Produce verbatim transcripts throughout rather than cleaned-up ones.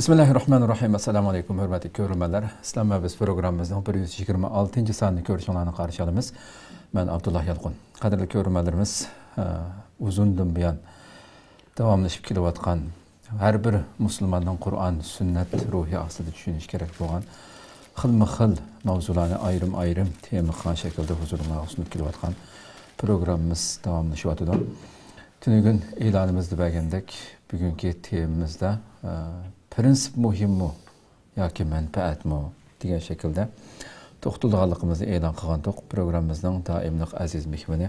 بىسمىللاھىررەھمانىررەھىم. ئەسسالامۇئەلەيكۇم، ھۆرمەتلىك كۆرۈرمەنلەر. ئىسلام ۋە بىز پروگراممىمىزنىڭ بىر يۈز يىگىرمە ئالتىنچى سانىنى كۆرۈشۈڭلارنى قارشى ئالىمىز. مەن ئابدۇللا يالقۇن. قەدىرلىك كۆرۈرمەنلىرىمىز، ئە، ئۇزۇندىن بۇيان داۋاملىشىپ كېلىۋاتقان، ھەر بىر مۇسۇلماننىڭ قۇرئان، سۈننەت روھى ئاستىدا چۈشىنىشى كېرەك بولغان خىلمۇ خىل ماۋزۇلارنى ئايرىم-ئايرىم تېما قىلغان شەكىلدە ھۇزۇرۇڭلارغا سۇنۇپ كېلىۋاتقان پروگراممىمىز داۋاملىشىۋاتىدۇ. تۈنۈگۈن ئېلانىمىزدا بەرگەندەك، بۈگۈنكى تېمىمىزدا، ئە، پىرىنسىپ مۇھىممۇ ياكى مەنپەئەتمۇ دېگەن شەكىلدە توختىلىدىغانلىقىمىزنى ئېلان قىلغانتۇق. پروگراممىمىزنىڭ دائىملىق ئەزىز مېھمىنى،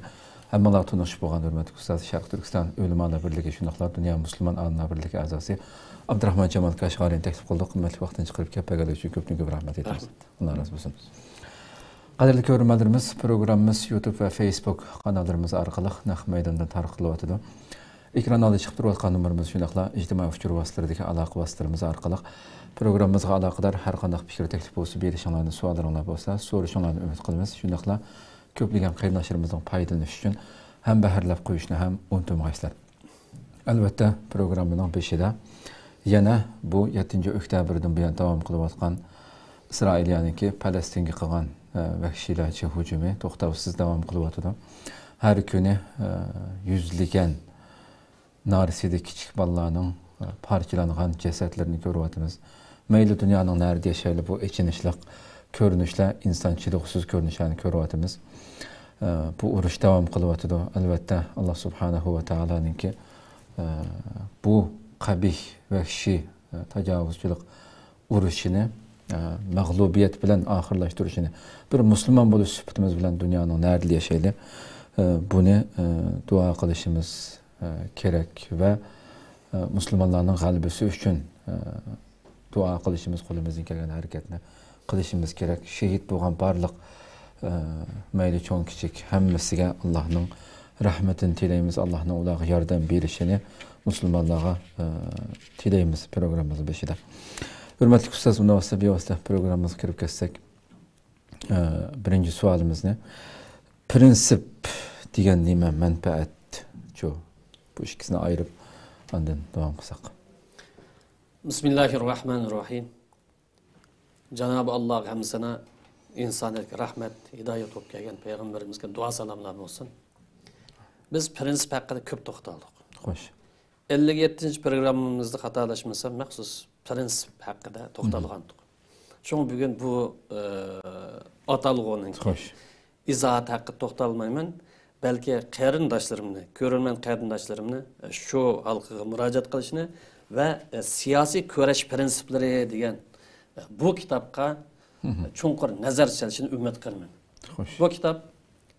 ھەممىڭلار تونۇشۇپ بولغان ھۆرمەتلىك ئۇستاز، شەرقىي تۈركىستان ئۆلىمالار بىرلىكى، شۇنداقلا دۇنيا مۇسۇلمان ئالىملار بىرلىكى ئەزاسى ئابدۇراخمان جامال كاشغەرىنى تەكلىپ قىلدۇق. قىممەتلىك ۋاقتىنى چىقىرىپ كېلىپ بەرگەنلىكى ئۈچۈن كۆپتىن كۆپ رەھمەت ئېيتىمىز. رەھمەت. ئاللا رازى بولسۇن. قەدىرلىك كۆرۈرمەنلىرىمىز، پروگراممىمىز يۇتۇب ۋە فېيسبۇك قاناللىرىمىز ئارقىلىق نەق مەيداندا تارقىتىلىۋاتىدۇ. ئېكران ئالدىدا چىقىپ تۇرۇۋاتقان نومۇرىمىز، شۇنداقلا ئىجتىمائىي ئۇچۇر ۋاسىتىلىرىدىكى ئالاقە ۋاسىتىلىرىمىز ئارقىلىق پروگراممىمىزغا ئالاقىدار ھەر قانداق پىكىر، تەكلىپ بولسا بېرىشىڭلارنى، سوئاللىرىڭلار بولسا سورىشىڭلارنى ئۈمىد قىلىمىز. شۇنداقلا كۆپلىگەن قېرىنداشلىرىمىزنىڭ پايدىلىنىشى ئۈچۈن ھەمبەھىرلەپ قويۇشنى ھەم ئۇنتۇمىغايسىلەر. ئەلۋەتتە، پروگراممىنىڭ بېشىدا يەنە بۇ يەتتىنچى ئۆكتەبىردىن بۇيان داۋام قىلىۋاتقان ئىسرائىلىيەنىڭكى پەلەستىنگە قىلغان، ئە، ۋەھشىيلەرچە ھۇجۇمى توختاۋسىز داۋام قىلىۋاتىدۇ. ھەر كۈنى، ئە، يۈزلىگەن نارسىدە كىچىك بالىلارنىڭ، ئە، پارچىلانغان جەسەتلىرىنى كۆرۈۋاتىمىز. مەيلى دۇنيانىڭ نەرىدە ياشايلى، بۇ ئېچىنىشلىق كۆرۈنۈشلەر، ئىنسان چىدىغۇسىز كۆرۈنۈشلەرنى كۆرۈۋاتىمىز. ئە، بۇ ئۇرۇش داۋام قىلىۋاتىدۇ. ئەلۋەتتە، ئاللا سۇبھانەھۇ ۋە تائالانىڭكى، ئە، بۇ قەبىھ، ۋەھشىي، ئە، تاجاۋۇزچىلىق ئۇرۇشىنى، ئە، مەغلۇبىيەت بىلەن ئاخىرلاشتۇرۇشىنى، بىر مۇسۇلمان بولۇش سۈپىتىمىز بىلەن دۇنيانىڭ نەرىدە ياشايلى، ئە، بۇنى، ئە، دۇئا قىلىشىمىز، ئە، كېرەك ۋە، ئە، مۇسۇلمانلارنىڭ غەلىبىسى ئۈچۈن، ئە، دۇئا قىلىشىمىز، قولىمىزدىن كەلگەن ھەرىكەتنى قىلىشىمىز كېرەك. شېھىت بولغان بارلىق، ئە، مەيلى چوڭ كىچىك ھەممىسىگە ئاللانىڭ رەھمىتىنى تىلەيمىز، ئاللانىڭ ئۇلارغا ياردەم بېرىشىنى مۇسۇلمانلارغا، ئە، تىلەيمىز پروگراممىمىز بېشىدا. ھۆرمەتلىك ئۇستاز، ئۇنداق بولسا بىۋاسىتە پروگراممىمىزغا كىرىپ كەتسەك، ئە، بىرىنچى سوئالىمىزنى، پىرىنسىپ دېگەن نېمە، مەنپەئەتچۇ؟ بۇ ئىككىسىنى ئايرىپ ئاندىن داۋام قىلساق. بىسمىللاھىررەھمانىررەھىم. جانابى ئاللاغا ھەمدۇ سانا، ئىنسانىيەتكە رەھمەت، ھىدايەت بولۇپ كەلگەن پەيغەمبىرىمىزگە دۇئا سالاملار بولسۇن. بىز پىرىنسىپ ھەققىدە كۆپ توختالدۇق. خوش. ئەللىك يەتتىنچى پروگراممىمىزدا خاتالاشمىسام، مەخسۇس پىرىنسىپ ھەققىدە توختالغانتۇق. شۇڭا بۈگۈن بۇ، ئى، ئاتالغۇنىڭكى خوش. ئىزاھاتى ھەققىدە توختالمايمەن. بەلكى قېرىنداشلىرىمنى، كۆرۈرمەن قېرىنداشلىرىمنى، ئە، شۇ ھالقىغا مۇراجىئەت قىلىشنى ۋە، ئە، سىياسىي كۈرەش پىرىنسىپلىرى دېگەن، ئە، بۇ كىتابقا، ئە، چوڭقۇر نەزەر سېلىشىنى ئۈمىد قىلىمەن. خوش. بۇ كىتاب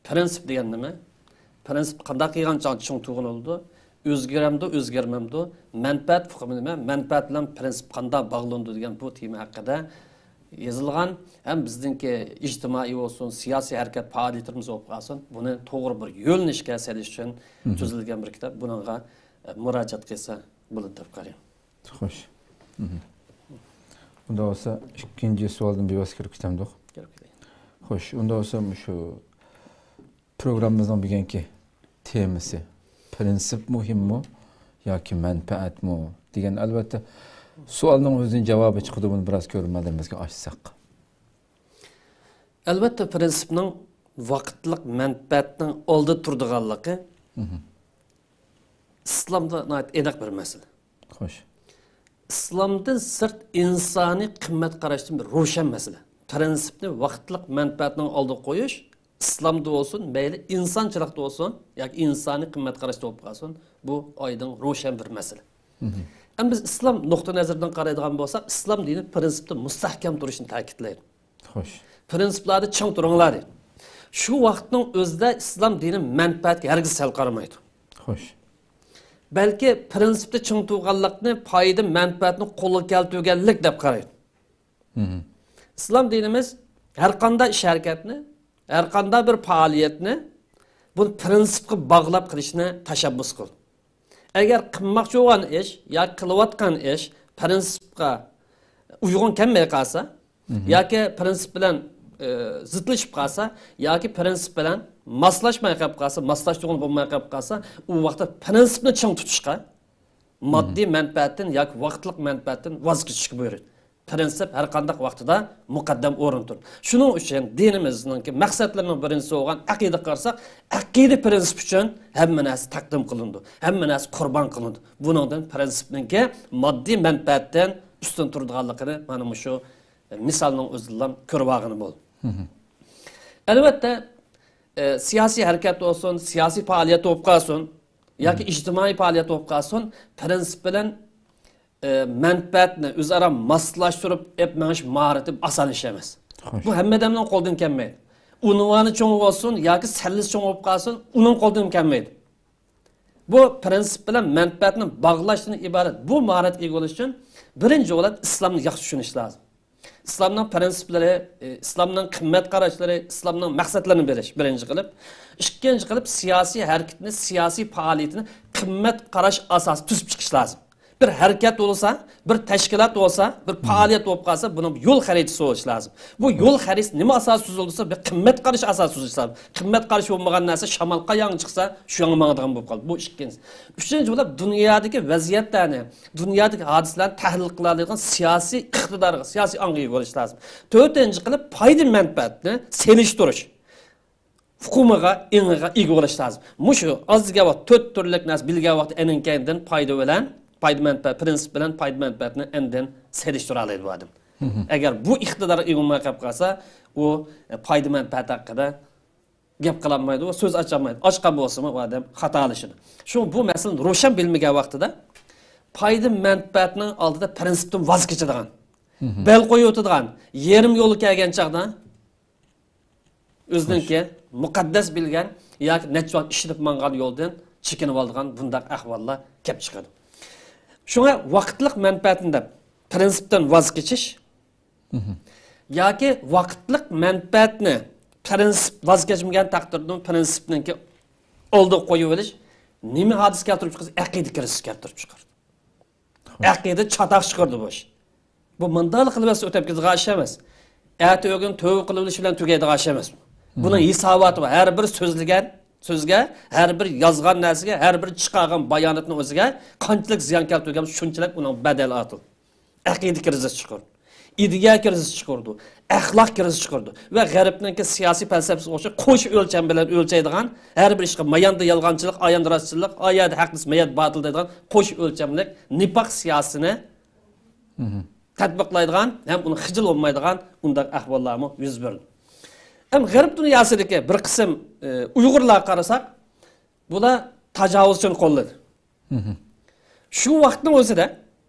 پىرىنسىپ دېگەن نېمە؟ پىرىنسىپ قانداق قىلغان چاغدا چىڭ تۇرغىلى بولىدۇ؟ ئۆزگىرەمدۇ، ئۆزگەرمەمدۇ؟ مەنپەئەت ئۇقۇمى نېمە؟ مەنپەئەت بىلەن پىرىنسىپ قانداق باغلىنىدۇ دېگەن بۇ تېما ھەققىدە يېزىلغان ھەم بىزنىڭكى ئىجتىمائىي بولسۇن، سىياسىي ھەرىكەت پائالىيىتىمىز بولۇپ قالسۇن، بۇنى توغرا بىر يۆنىلىشكە سېلىش ئۈچۈن تۈزۈلگەن بىر كىتاب. بۇنىڭغا، ئە، مۇراجىئەت قىلسا بولىدۇ دەپ قارايمەن. خوش. ئۇنداق بولسا، ئىككىنچى سوئالدىن بىۋاسىتە كىرىپ كېتەمدۇق؟ كىرىپ كېتەي. خوش، ئۇنداق بولسا، مۇشۇ پروگراممىمىزنىڭ بۈگۈنكى تېمىسى «پىرىنسىپ مۇھىممۇ ياكى مەنپەئەتمۇ؟» دېگەن، ئەلۋەتتە، سوئالنىڭ ئۆزىدىن جاۋابى چىقىدۇ، بۇنى بىراز كۆرۈرمەنلىرىمىزگە ئاچساق. ئەلۋەتتە، پىرىنسىپنىڭ ۋاقىتلىق مەنپەئەتنىڭ ئالدىدا تۇرىدىغانلىقى ئىسلامدا ناھايىتى ئېنىق بىر مەسىلە. خوش. ئىسلامدىن سىرت ئىنسانىي قىممەت قاراشتىن بىر روشەن مەسىلە. پىرىنسىپنى ۋاقىتلىق مەنپەئەتنىڭ ئالدىغا قويۇش ئىسلامدا بولسۇن، مەيلى ئىنسانچىلىقتا بولسۇن ياكى ئىنسانىي قىممەت قاراشتا بولۇپ قالسۇن، بۇ ئايدىڭ روشەن بىر مەسىلە. ئەمما بىز ئىسلام نۇقتىئى نەزىرىدىن قارايدىغان بولساق، ئىسلام دىنى پىرىنسىپتا مۇستەھكەم تۇرۇشنى تەكىتلەيدۇ. خوش. پىرىنسىپلاردا چىڭ تۇرۇڭلار دەيدۇ. شۇ ۋاقىتنىڭ ئۆزىدە ئىسلام دىنى مەنپەئەتكە ھەرگىز سەل قارىمايدۇ. خوش. بەلكى پىرىنسىپتا چىڭ تۇرغانلىقنى، پايدا مەنپەئەتنى قولغا كەلتۈرگەنلىك دەپ قارايدۇ. ئىسلام دىنىمىز ھەرقانداق ئىش ھەرىكەتنى، ھەرقانداق بىر پائالىيەتنى بۇ پىرىنسىپقا باغلاپ قىلىشنى تەشەببۇس قىلىدۇ. ئەگەر قىلماقچى بولغان ئىش ياكى قىلىۋاتقان ئىش پىرىنسىپقا ئۇيغۇن كەلمەي قالسا، ياكى پىرىنسىپ بىلەن، ئى، زىتلىشىپ قالسا، ياكى پىرىنسىپ بىلەن ماسلاشماي قېلىپ قالسا، ماسلاشتۇرغىلى بولماي قېلىپ قالسا، ئۇ ۋاقىتتا پىرىنسىپنى چىڭ تۇتۇشقا، ماددىي مەنپەئەتتىن ياكى ۋاقىتلىق مەنپەئەتتىن ۋاز كېچىشكە بۇيرۇيدۇ. پىرىنسىپ ھەر قانداق ۋاقتىدا مۇقەددەم ئورۇندا تۇرىدۇ. شۇنىڭ ئۈچۈن دىنىمىزنىڭكى مەقسەتلىرىنىڭ بىرىنچىسى بولغان ئەقىدىگە قارىساق، ئەقىدە پىرىنسىپ ئۈچۈن ھەممە نەرسە تەقدىم قىلىنىدۇ، ھەممە نەرسە قۇربان قىلىنىدۇ. بۇنىڭدىن پىرىنسىپنىڭكى ماددىي مەنپەئەتتىن ئۈستۈن تۇرىدىغانلىقىنى مانا مۇشۇ مىسالنىڭ ئۆزىدىنلا كۆرۈۋالغىلى بولىدۇ. ئەلۋەتتە، ئە، سىياسىي ھەرىكەت بولسۇن، سىياسىي پائالىيەت بولۇپ قالسۇن ياكى ئىجتىمائىي پائالىيەت بولۇپ قالسۇن، پىرىنسىپ بىلەن، ئە، مەنپەئەتنى ئۆزئارا ماسلاشتۇرۇپ ئېلىپ مېڭىش ماھارىتى ئاسان ئىش ئەمەس. خوش. بۇ ھەممە ئادەمنىڭ قولىدىن كەلمەيدۇ. ئۇنۋانى چوڭ بولسۇن ياكى سەللىسى چوڭ بولۇپ قالسۇن، ئۇنىڭ قولىدىن كەلمەيدۇ. بۇ پىرىنسىپ بىلەن مەنپەئەتنى باغلاشتىن ئىبارەت بۇ ماھارەتكە ئىگە بولۇش ئۈچۈن بىرىنچى ئولادا ئىسلامنى ياخشى چۈشىنىش لازىم. ئىسلامنىڭ پىرىنسىپلىرى، ئى، ئىسلامنىڭ قىممەت قاراشلىرى، ئىسلامنىڭ مەقسەتلىرىنى بىلىش بىرىنچى قىلىپ. ئىككىنچى قىلىپ، سىياسىي ھەرىكىتىنى، سىياسىي پائالىيىتىنى قىممەت قاراش ئاساسىدا تۈزۈپ چىقىش لازىم. بىر ھەرىكەت بولسا، بىر تەشكىلات بولسا، بىر پائالىيەت بولۇپ قالسا، بۇنىڭ يول خەرىتىسى بولۇشى لازىم. بۇ يول خەرىتىسى نېمە ئاساسىدا تۈزۈلدى دېسە، بىر قىممەت قاراش ئاساسىدا تۈزۈلۈشى لازىم. قىممەت قارىشى بولمىغان نەرسە شامال قاياققا چىقسا، شۇ ياققا ماڭىدىغان بولۇپ قالىدۇ. بۇ ئىككىنچىسى. ئۈچىنچى بولۇپ، دۇنيادىكى ۋەزىيەتلەرنى، دۇنيادىكى ھادىسىلەرنى تەھلىل قىلالايدىغان سىياسىي ئىقتىدارغا، سىياسىي ئاڭغا ئىگە بولۇش لازىم. تۆتىنچى قىلىپ، پايدا مەنپەئەتنى سېلىشتۇرۇش ئۇقۇمىغا، ئېڭىغا ئىگە بولۇش لازىم. مۇشۇ ئاز دېگەن ۋاقىت تۆت تۈرلۈك نەرسە بىلگەن ۋاقىت ئېنىڭ كەينىدىن پايدا بىلەن، پايدا مەنپەئەت، پىرىنسىپ بىلەن پايدا مەنپەئەتنى ئەندىن سېلىشتۇرالايدۇ بۇ ئادەم. ئەگەر بۇ ئىقتىدارغا ئىگە بولماي قېلىپ قالسا، ئۇ، ئە، پايدا مەنپەئەت ھەققىدە گەپ قىلالمايدۇ، سۆز ئاچالمايدۇ. ئاچقان بولسىمۇ ئۇ ئادەم خاتالىشىدۇ. شۇڭا بۇ مەسىلىنى روشەن بىلمىگەن ۋاقتىدا پايدا مەنپەئەتنىڭ ئالدىدا پىرىنسىپتىن ۋاز كېچىدىغان، بەل قويۇۋېتىدىغان، يېرىم يولغا كەلگەن چاغدا ئۆزىنىڭكى مۇقەددەس بىلگەن ياكى نەچچە ۋاقىت ئىشىنىپ ماڭغان يولدىن چېكىنىۋالىدىغان بۇنداق ئەھۋاللار كەپ چىقىدۇ. شۇڭا ۋاقىتلىق مەنپەئەتنى دەپ پىرىنسىپتىن ۋاز كېچىش ياكى ۋاقىتلىق مەنپەئەتنى پىرىنسىپ ۋاز كەچمىگەن تەقدىردىمۇ پىرىنسىپنىڭكى ئالدىغا قويۇۋېلىش نېمە ھادىسە كەلتۈرۈپ چىقىرسا، ئەقىدە كىرىزىس كەلتۈرۈپ چىقىرىدۇ. ئەقىدە چاتاق چىقىرىدۇ بۇ ئىش. بۇ مۇنداقلا قىلىۋەرسە ئۆتۈپ كېتىدىغان ئىش ئەمەس. ئەتە ئۆگۈن تۆۋە قىلىۋېلىش بىلەن تۈگەيدىغان ئىش ئەمەس بۇ. بۇنىڭ ھېساباتى بار. ھەر بىر سۆزلىگەن سۆزگە، ھەر بىر يازغان نەرسىگە، ھەر بىر چىقارغان باياناتنىڭ ئۆزىگە قانچىلىك زىيان كەلتۈرگەن شۇنچىلىك ئۇنىڭ بەدەلى ئارتىدۇ. ئەقىدە كىرىزىس چىقىرىدۇ. ئىدىيە كىرىزىس چىقىرىدۇ. ئەخلاق كىرىزىس چىقىرىدۇ. ۋە غەربنىڭكى سىياسىي پەلسەپىسىگە ئوخشاش قوش ئۆلچەم بىلەن ئۆلچەيدىغان، ھەر بىر ئىشقا ما ياندا يالغانچىلىق، ئا ياندا راستچىللىق، ئا يەردە ھەق دېسە ما يەردە باتىل دەيدىغان قوش ئۆلچەملىك نىپاق سىياسىتىنى تەتبىقلايدىغان ھەم ئۇنى خىجىل بولمايدىغان ئۇنداق ئەھۋاللارمۇ يۈز بەردى. ھەم غەرب دۇنياسىدىكى بىر قىسىم، ئى، ئۇيغۇرلارغا قارىساق، بۇلار تاجاۋۇزچىنى قوللىدى. شۇ ۋاقىتنىڭ ئۆزىدە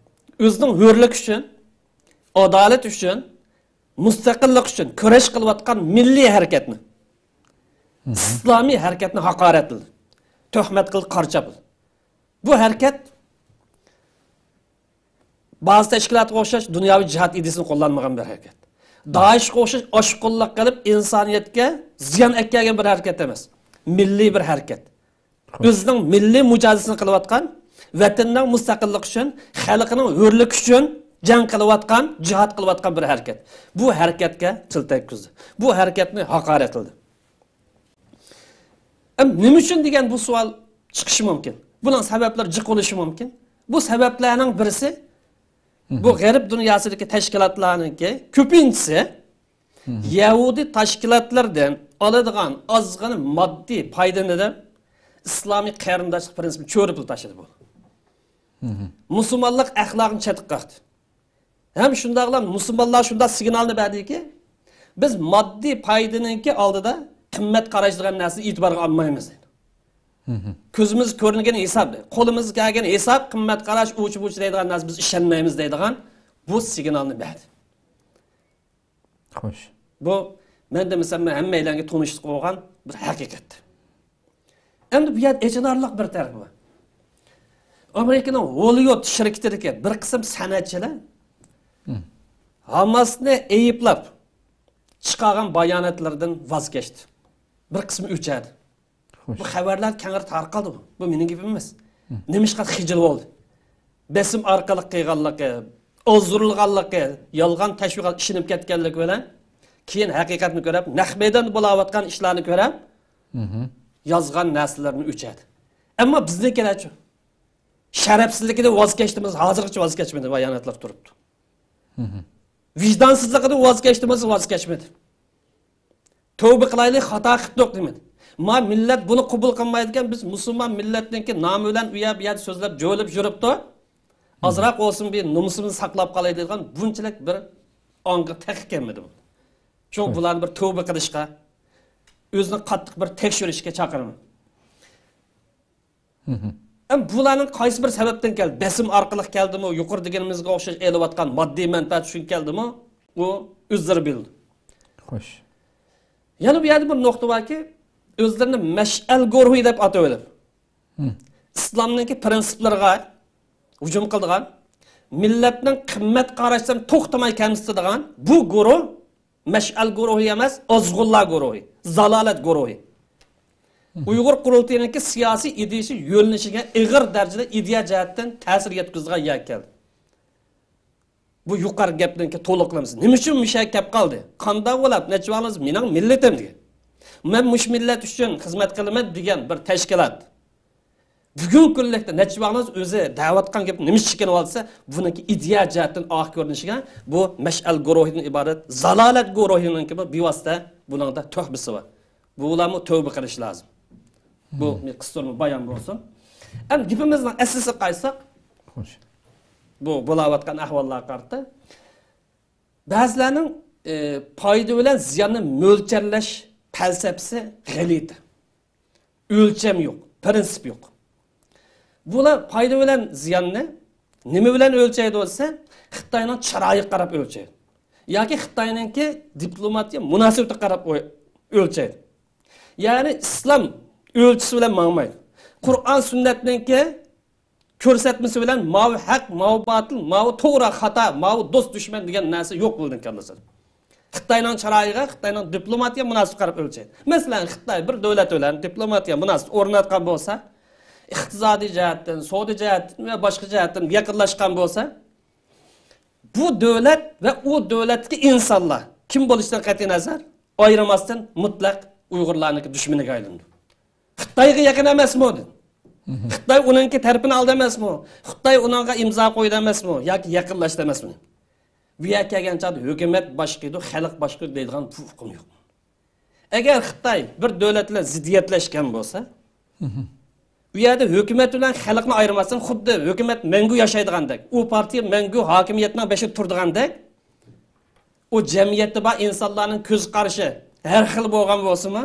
ئۆزىنىڭ ھۆرلۈك ئۈچۈن، ئادالەت ئۈچۈن، مۇستەقىللىق ئۈچۈن كۈرەش قىلىۋاتقان مىللىي ھەرىكەتنى ئىسلامىي ھەرىكەتنى ھاقارەتلىدى، تۆھمەت قىلدى، قارا چاپلىدى. بۇ ھەرىكەت بەزى تەشكىلاتقا ئوخشاش دۇنياۋى جىھاد ئىدىيىسىنى قوللانمىغان بىر ھەرىكەت. دائىشقا ئوخشاش ئاشقۇنلۇق قىلىپ ئىنسانىيەتكە زىيان ئەكەلگەن بىر ھەرىكەت ئەمەس. مىللىي بىر ھەرىكەت. ئۆزىنىڭ مىللىي مۇجادىلىسىنى قىلىۋاتقان، ۋەتىنىنىڭ مۇستەقىللىقى ئۈچۈن، خەلقىنىڭ ھۆرلۈكى ئۈچۈن جەڭ قىلىۋاتقان، جىھاد قىلىۋاتقان بىر ھەرىكەت. بۇ ھەرىكەتكە تىل تەگكۈزدى. بۇ ھەرىكەتنى ھاقارەتلىدى. ئەم، نېمە ئۈچۈن دېگەن بۇ سوئال چىقىشى مۇمكىن. بۇنىڭ سەۋەبلىرى جىق بولۇشى مۇمكىن. بۇ سەۋەبلەرنىڭ بىرسى، بۇ غەرب دۇنياسىدىكى تەشكىلاتلارنىڭكى كۆپىنچىسى يەھۇدىي تەشكىلاتلىرىدىن ئالىدىغان ئازغىنە ماددىي پايدىنى دەپ، ئىسلامىي قېرىنداشلىق پىرىنسىپىنى چۆرۈپلا تاشلىدى بۇ. مۇسۇلمانلىق ئەخلاقىنى چەتكە قاقتى. ھەم شۇنداقلا مۇسۇلمانلار شۇنداق سىگنالنى بەردىكى، بىز ماددىي پايدىنىڭكى ئالدىدا قىممەت قاراش دېگەن نەرسىنى ئېتىبارغا ئالمايمىز دەيدۇ. كۆزىمىز كۆرۈنگەن ھېساب، قولىمىزغا كەلگەن ھېساب، قىممەت قاراش، ئۇچ-بۇچ دەيدىغان نەرسە بىز ئىشەنمەيمىز دەيدىغان بۇ سىگنالنى بەردى. خوش. بۇ مەن دېمىسەم، مەن ھەممەيلەنگە تونۇشلۇق بولغان بىر ھەقىقەت. ئەمدى بۇ يەردە ئېچىنارلىق بىر تەرىپى بار. ئامېرىكىنىڭ ھوللىۋۇد شىركىتىدىكى بىر قىسىم سەنئەتچىلەر ھاماسنى ئەيىبلەپ چىقارغان باياناتلىرىدىن ۋاز كەچتى. بىر قىسمى ئۆچەدى. خوش. بۇ خەۋەرلەر كەڭرى تارقالدى بۇ. بۇ مېنىڭ گېپىم ئەمەس. نېمىشقا خىجىل بولدى؟ بېسىم ئارقىلىق قىلغانلىقى، ئازدۇرۇلغانلىقى، يالغان تەشۋىقات ئىشىنىپ كەتكەنلىكى بىلەن كېيىن ھەقىقەتنى كۆرۈپ، نەق مەيداندا بولاۋاتقان ئىشلارنى كۆرۈپ، يازغان نەرسىلىرىنى ئۆچەدى. ئەمما بىزنىڭكىلەرچۇ؟ شەرەپسىزلىكىدىن ۋاز كەچتىمىز، ھازىرغىچە ۋاز كەچمىدى، باياناتلار تۇرۇپتۇ. ۋىجدانسىزلىقىدىن ۋاز كەچتىمىز، ۋاز كەچمىدى. تەۋبە قىلايلى، خاتا قىپتۇق دېمىدى. ما مىللەت بۇنى قوبۇل قىلمايدىكەن، بىز مۇسۇلمان مىللەتنىڭكى نامى بىلەن ئۇ يەر بۇ يەردە سۆزلەپ جۆلۈپ يۈرۈپتۇ. ئازراق بولسۇن بىر نومۇسىمىزنى ساقلاپ قالاي دەيدىغان بۇنچىلىك بىر ئاڭغا تېخى كەلمىدى بۇ. شۇڭا بۇلارنى بىر تەۋبە قىلىشقا، ئۆزىنى قاتتىق بىر تەكشۈرۈشكە چاقىرىمەن. ئەم بۇلارنىڭ قايسى بىر سەۋەبتىن كەلدى؟ بېسىم ئارقىلىق كەلدىمۇ؟ يۇقىرى دېگىنىمىزگە ئوخشاش ئېلىۋاتقان ماددىي مەنپەئەت ئۈچۈن كەلدىمۇ؟ ئۇ ئۆزلىرى بىلىدۇ. خوش. يەنە بۇ يەردە بىر نۇقتا باركى، ئۆزلىرىنى مەشئەل گۇرۇھى دەپ ئاتىۋېلىپ، ئىسلامنىڭكى پرىنسىپلىرىغا ھۇجۇم قىلىدىغان، مىللەتنىڭ قىممەت قاراشلىرىنى توختىماي كەمسىتىدىغان بۇ گۇرۇھ مەشئەل گۇرۇھى ئەمەس، ئازغۇنلار گۇرۇھى، زالالەت گۇرۇھى. ئۇيغۇر قۇرۇلتىيىنىڭكى سىياسىي ئىدىيىسى يۆنىلىشىگە ئېغىر دەرىجىدە ئىدىيە جەھەتتىن تەسىر يەتكۈزىدىغان يەرگە كەلدى. بۇ يۇقىرى گەپنىڭكى تولۇقلىمىسى. نېمە ئۈچۈن مۇشۇ يەرگە كەپ قالدى؟ قانداق بولۇپ، نەچچە ۋاقىت مېنىڭ مىللىتىم دېگەن. مەن مۇشۇ مىللەت ئۈچۈن خىزمەت قىلىمەن دېگەن بىر تەشكىلات. بۈگۈنكى كۈنلۈكتە نەچچە ۋاقىت ئۆزى دەۋاتقان گەپنى نېمە ئىش ئىكەن دېسە، بۇنىڭكى ئىدىيە جەھەتتىن ئاق كۆرۈنۈشىگە بۇ مەشئەل گۇرۇھىدىن ئىبارەت زالالەت گۇرۇھىنىڭكى بۇ بىۋاسىتە بۇنىڭدا تۆھپىسى بار. بۇلارمۇ تەۋبە قىلىش لازىم. بۇ بىر قىسسىمۇ بايان بولسۇن. ئەمدى گېپىمىزنىڭ ئەسلىسىگە قايتساق، خوش. بۇ بولاۋاتقان ئەھۋاللارغا قارىتا بەزىلەرنىڭ، ئى، پايدا بىلەن زىياننى مۆلچەرلەش پەلسەپىسى غەلىتە. ئۆلچەم يوق، پىرىنسىپ يوق. بۇلار پايدا بىلەن زىياننى نېمە بىلەن ئۆلچەيدۇ دېسە، خىتاينىڭ چىرايىغا قاراپ ئۆلچەيدۇ. ياكى خىتاينىڭكى دىپلوماتىيە مۇناسىۋىتىگە قاراپ ئۆ-، ئۆلچەيدۇ. يەنى ئىسلام ئۆلچىسى بىلەن ماڭمايدۇ. قۇرئان سۈننەتنىڭكى كۆرسەتمىسى بىلەن ماۋۇ ھەق، ماۋۇ باتىل، ماۋۇ توغرا، خاتا، ماۋۇ دوست، دۈشمەن دېگەن نەرسە يوق بۇلارنىڭ كاللىسىدا. خىتاينىڭ چىرايىغا، خىتاينىڭ دىپلوماتىيە مۇناسىۋىتىگە قاراپ ئۆلچەيدۇ. مەسىلەن، خىتاي بىر دۆلەت بىلەن دىپلوماتىيە مۇناسىۋىتى ئورناتقان بولسا، ئىقتىسادىي جەھەتتىن، سودا جەھەتتىن ۋە باشقا جەھەتتىن يېقىنلاشقان بولسا، بۇ دۆلەت ۋە ئۇ دۆلەتتىكى ئىنسانلار كىم بولۇشىدىن قەتئىينەزەر، ئايرىماستىن مۇتلەق ئۇيغۇرلارنىڭكى دۈشمىنىگە ئايلىنىدۇ. خىتايغا يېقىن ئەمەسمۇ؟ خىتاي ئۇنىڭكى تەرىپىنى ئالدى ئەمەسمۇ؟ خىتاي ئۇنىڭغا ئىمزا قويدى ئەمەسمۇ؟ ياكى يېقىنلاشتى ئەمەسمۇ؟ بۇ يەرگە كەلگەن چاغدا ھۆكۈمەت باشقا ئىدى، خەلق باشقا ئىدى دەيدىغان بۇ ئۇقۇم يوق. ئەگەر خىتاي بىر دۆلەت بىلەن زىددىيەتلەشكەن بولسا، ئۇ يەردە ھۆكۈمەت بىلەن خەلقنى ئايرىماستىن، خۇددى ھۆكۈمەت مەڭگۈ ياشايدىغاندەك، ئۇ پارتىيە مەڭگۈ ھاكىمىيەتنىڭ بېشىدا تۇرىدىغاندەك، ئۇ جەمئىيەتتە بار ئىنسانلارنىڭ كۆز قارىشى ھەر خىل بولغان بولسىمۇ،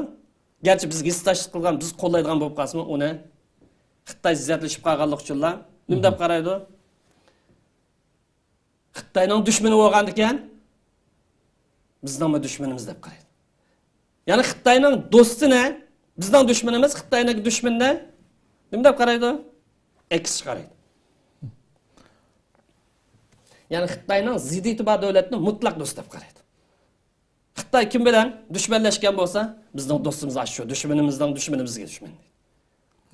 گەرچە بىزگە ھېسداشلىق قىلغان، بىز قوللايدىغان بولۇپ قالسىمۇ، ئۇنى خىتاي زىددىيەتلىشىپ قالغانلىقى ئۈچۈنلا نېمە دەپ قارايدۇ؟ خىتاينىڭ دۈشمىنى بولغاندىكىن، بىزنىڭمۇ دۈشمىنىمىز دەپ قارايدۇ. يەنى خىتاينىڭ دوستىنى بىزنىڭ دۈشمىنىمىز، خىتاينىڭ دۈشمىنىنى نېمە دەپ قارايدۇ؟ ئەكسىچە قارايدۇ. يەنى خىتاينىڭ زىددىيىتى بار دۆلەتنى مۇتلەق دوست دەپ قارايدۇ. خىتاي كىم بىلەن دۈشمەنلەشكەن بولسا، بىزنىڭ دوستىمىز ئاشۇ، دۈشمىنىمىزنىڭ دۈشمىنى بىزگە دۈشمەن دەيدۇ.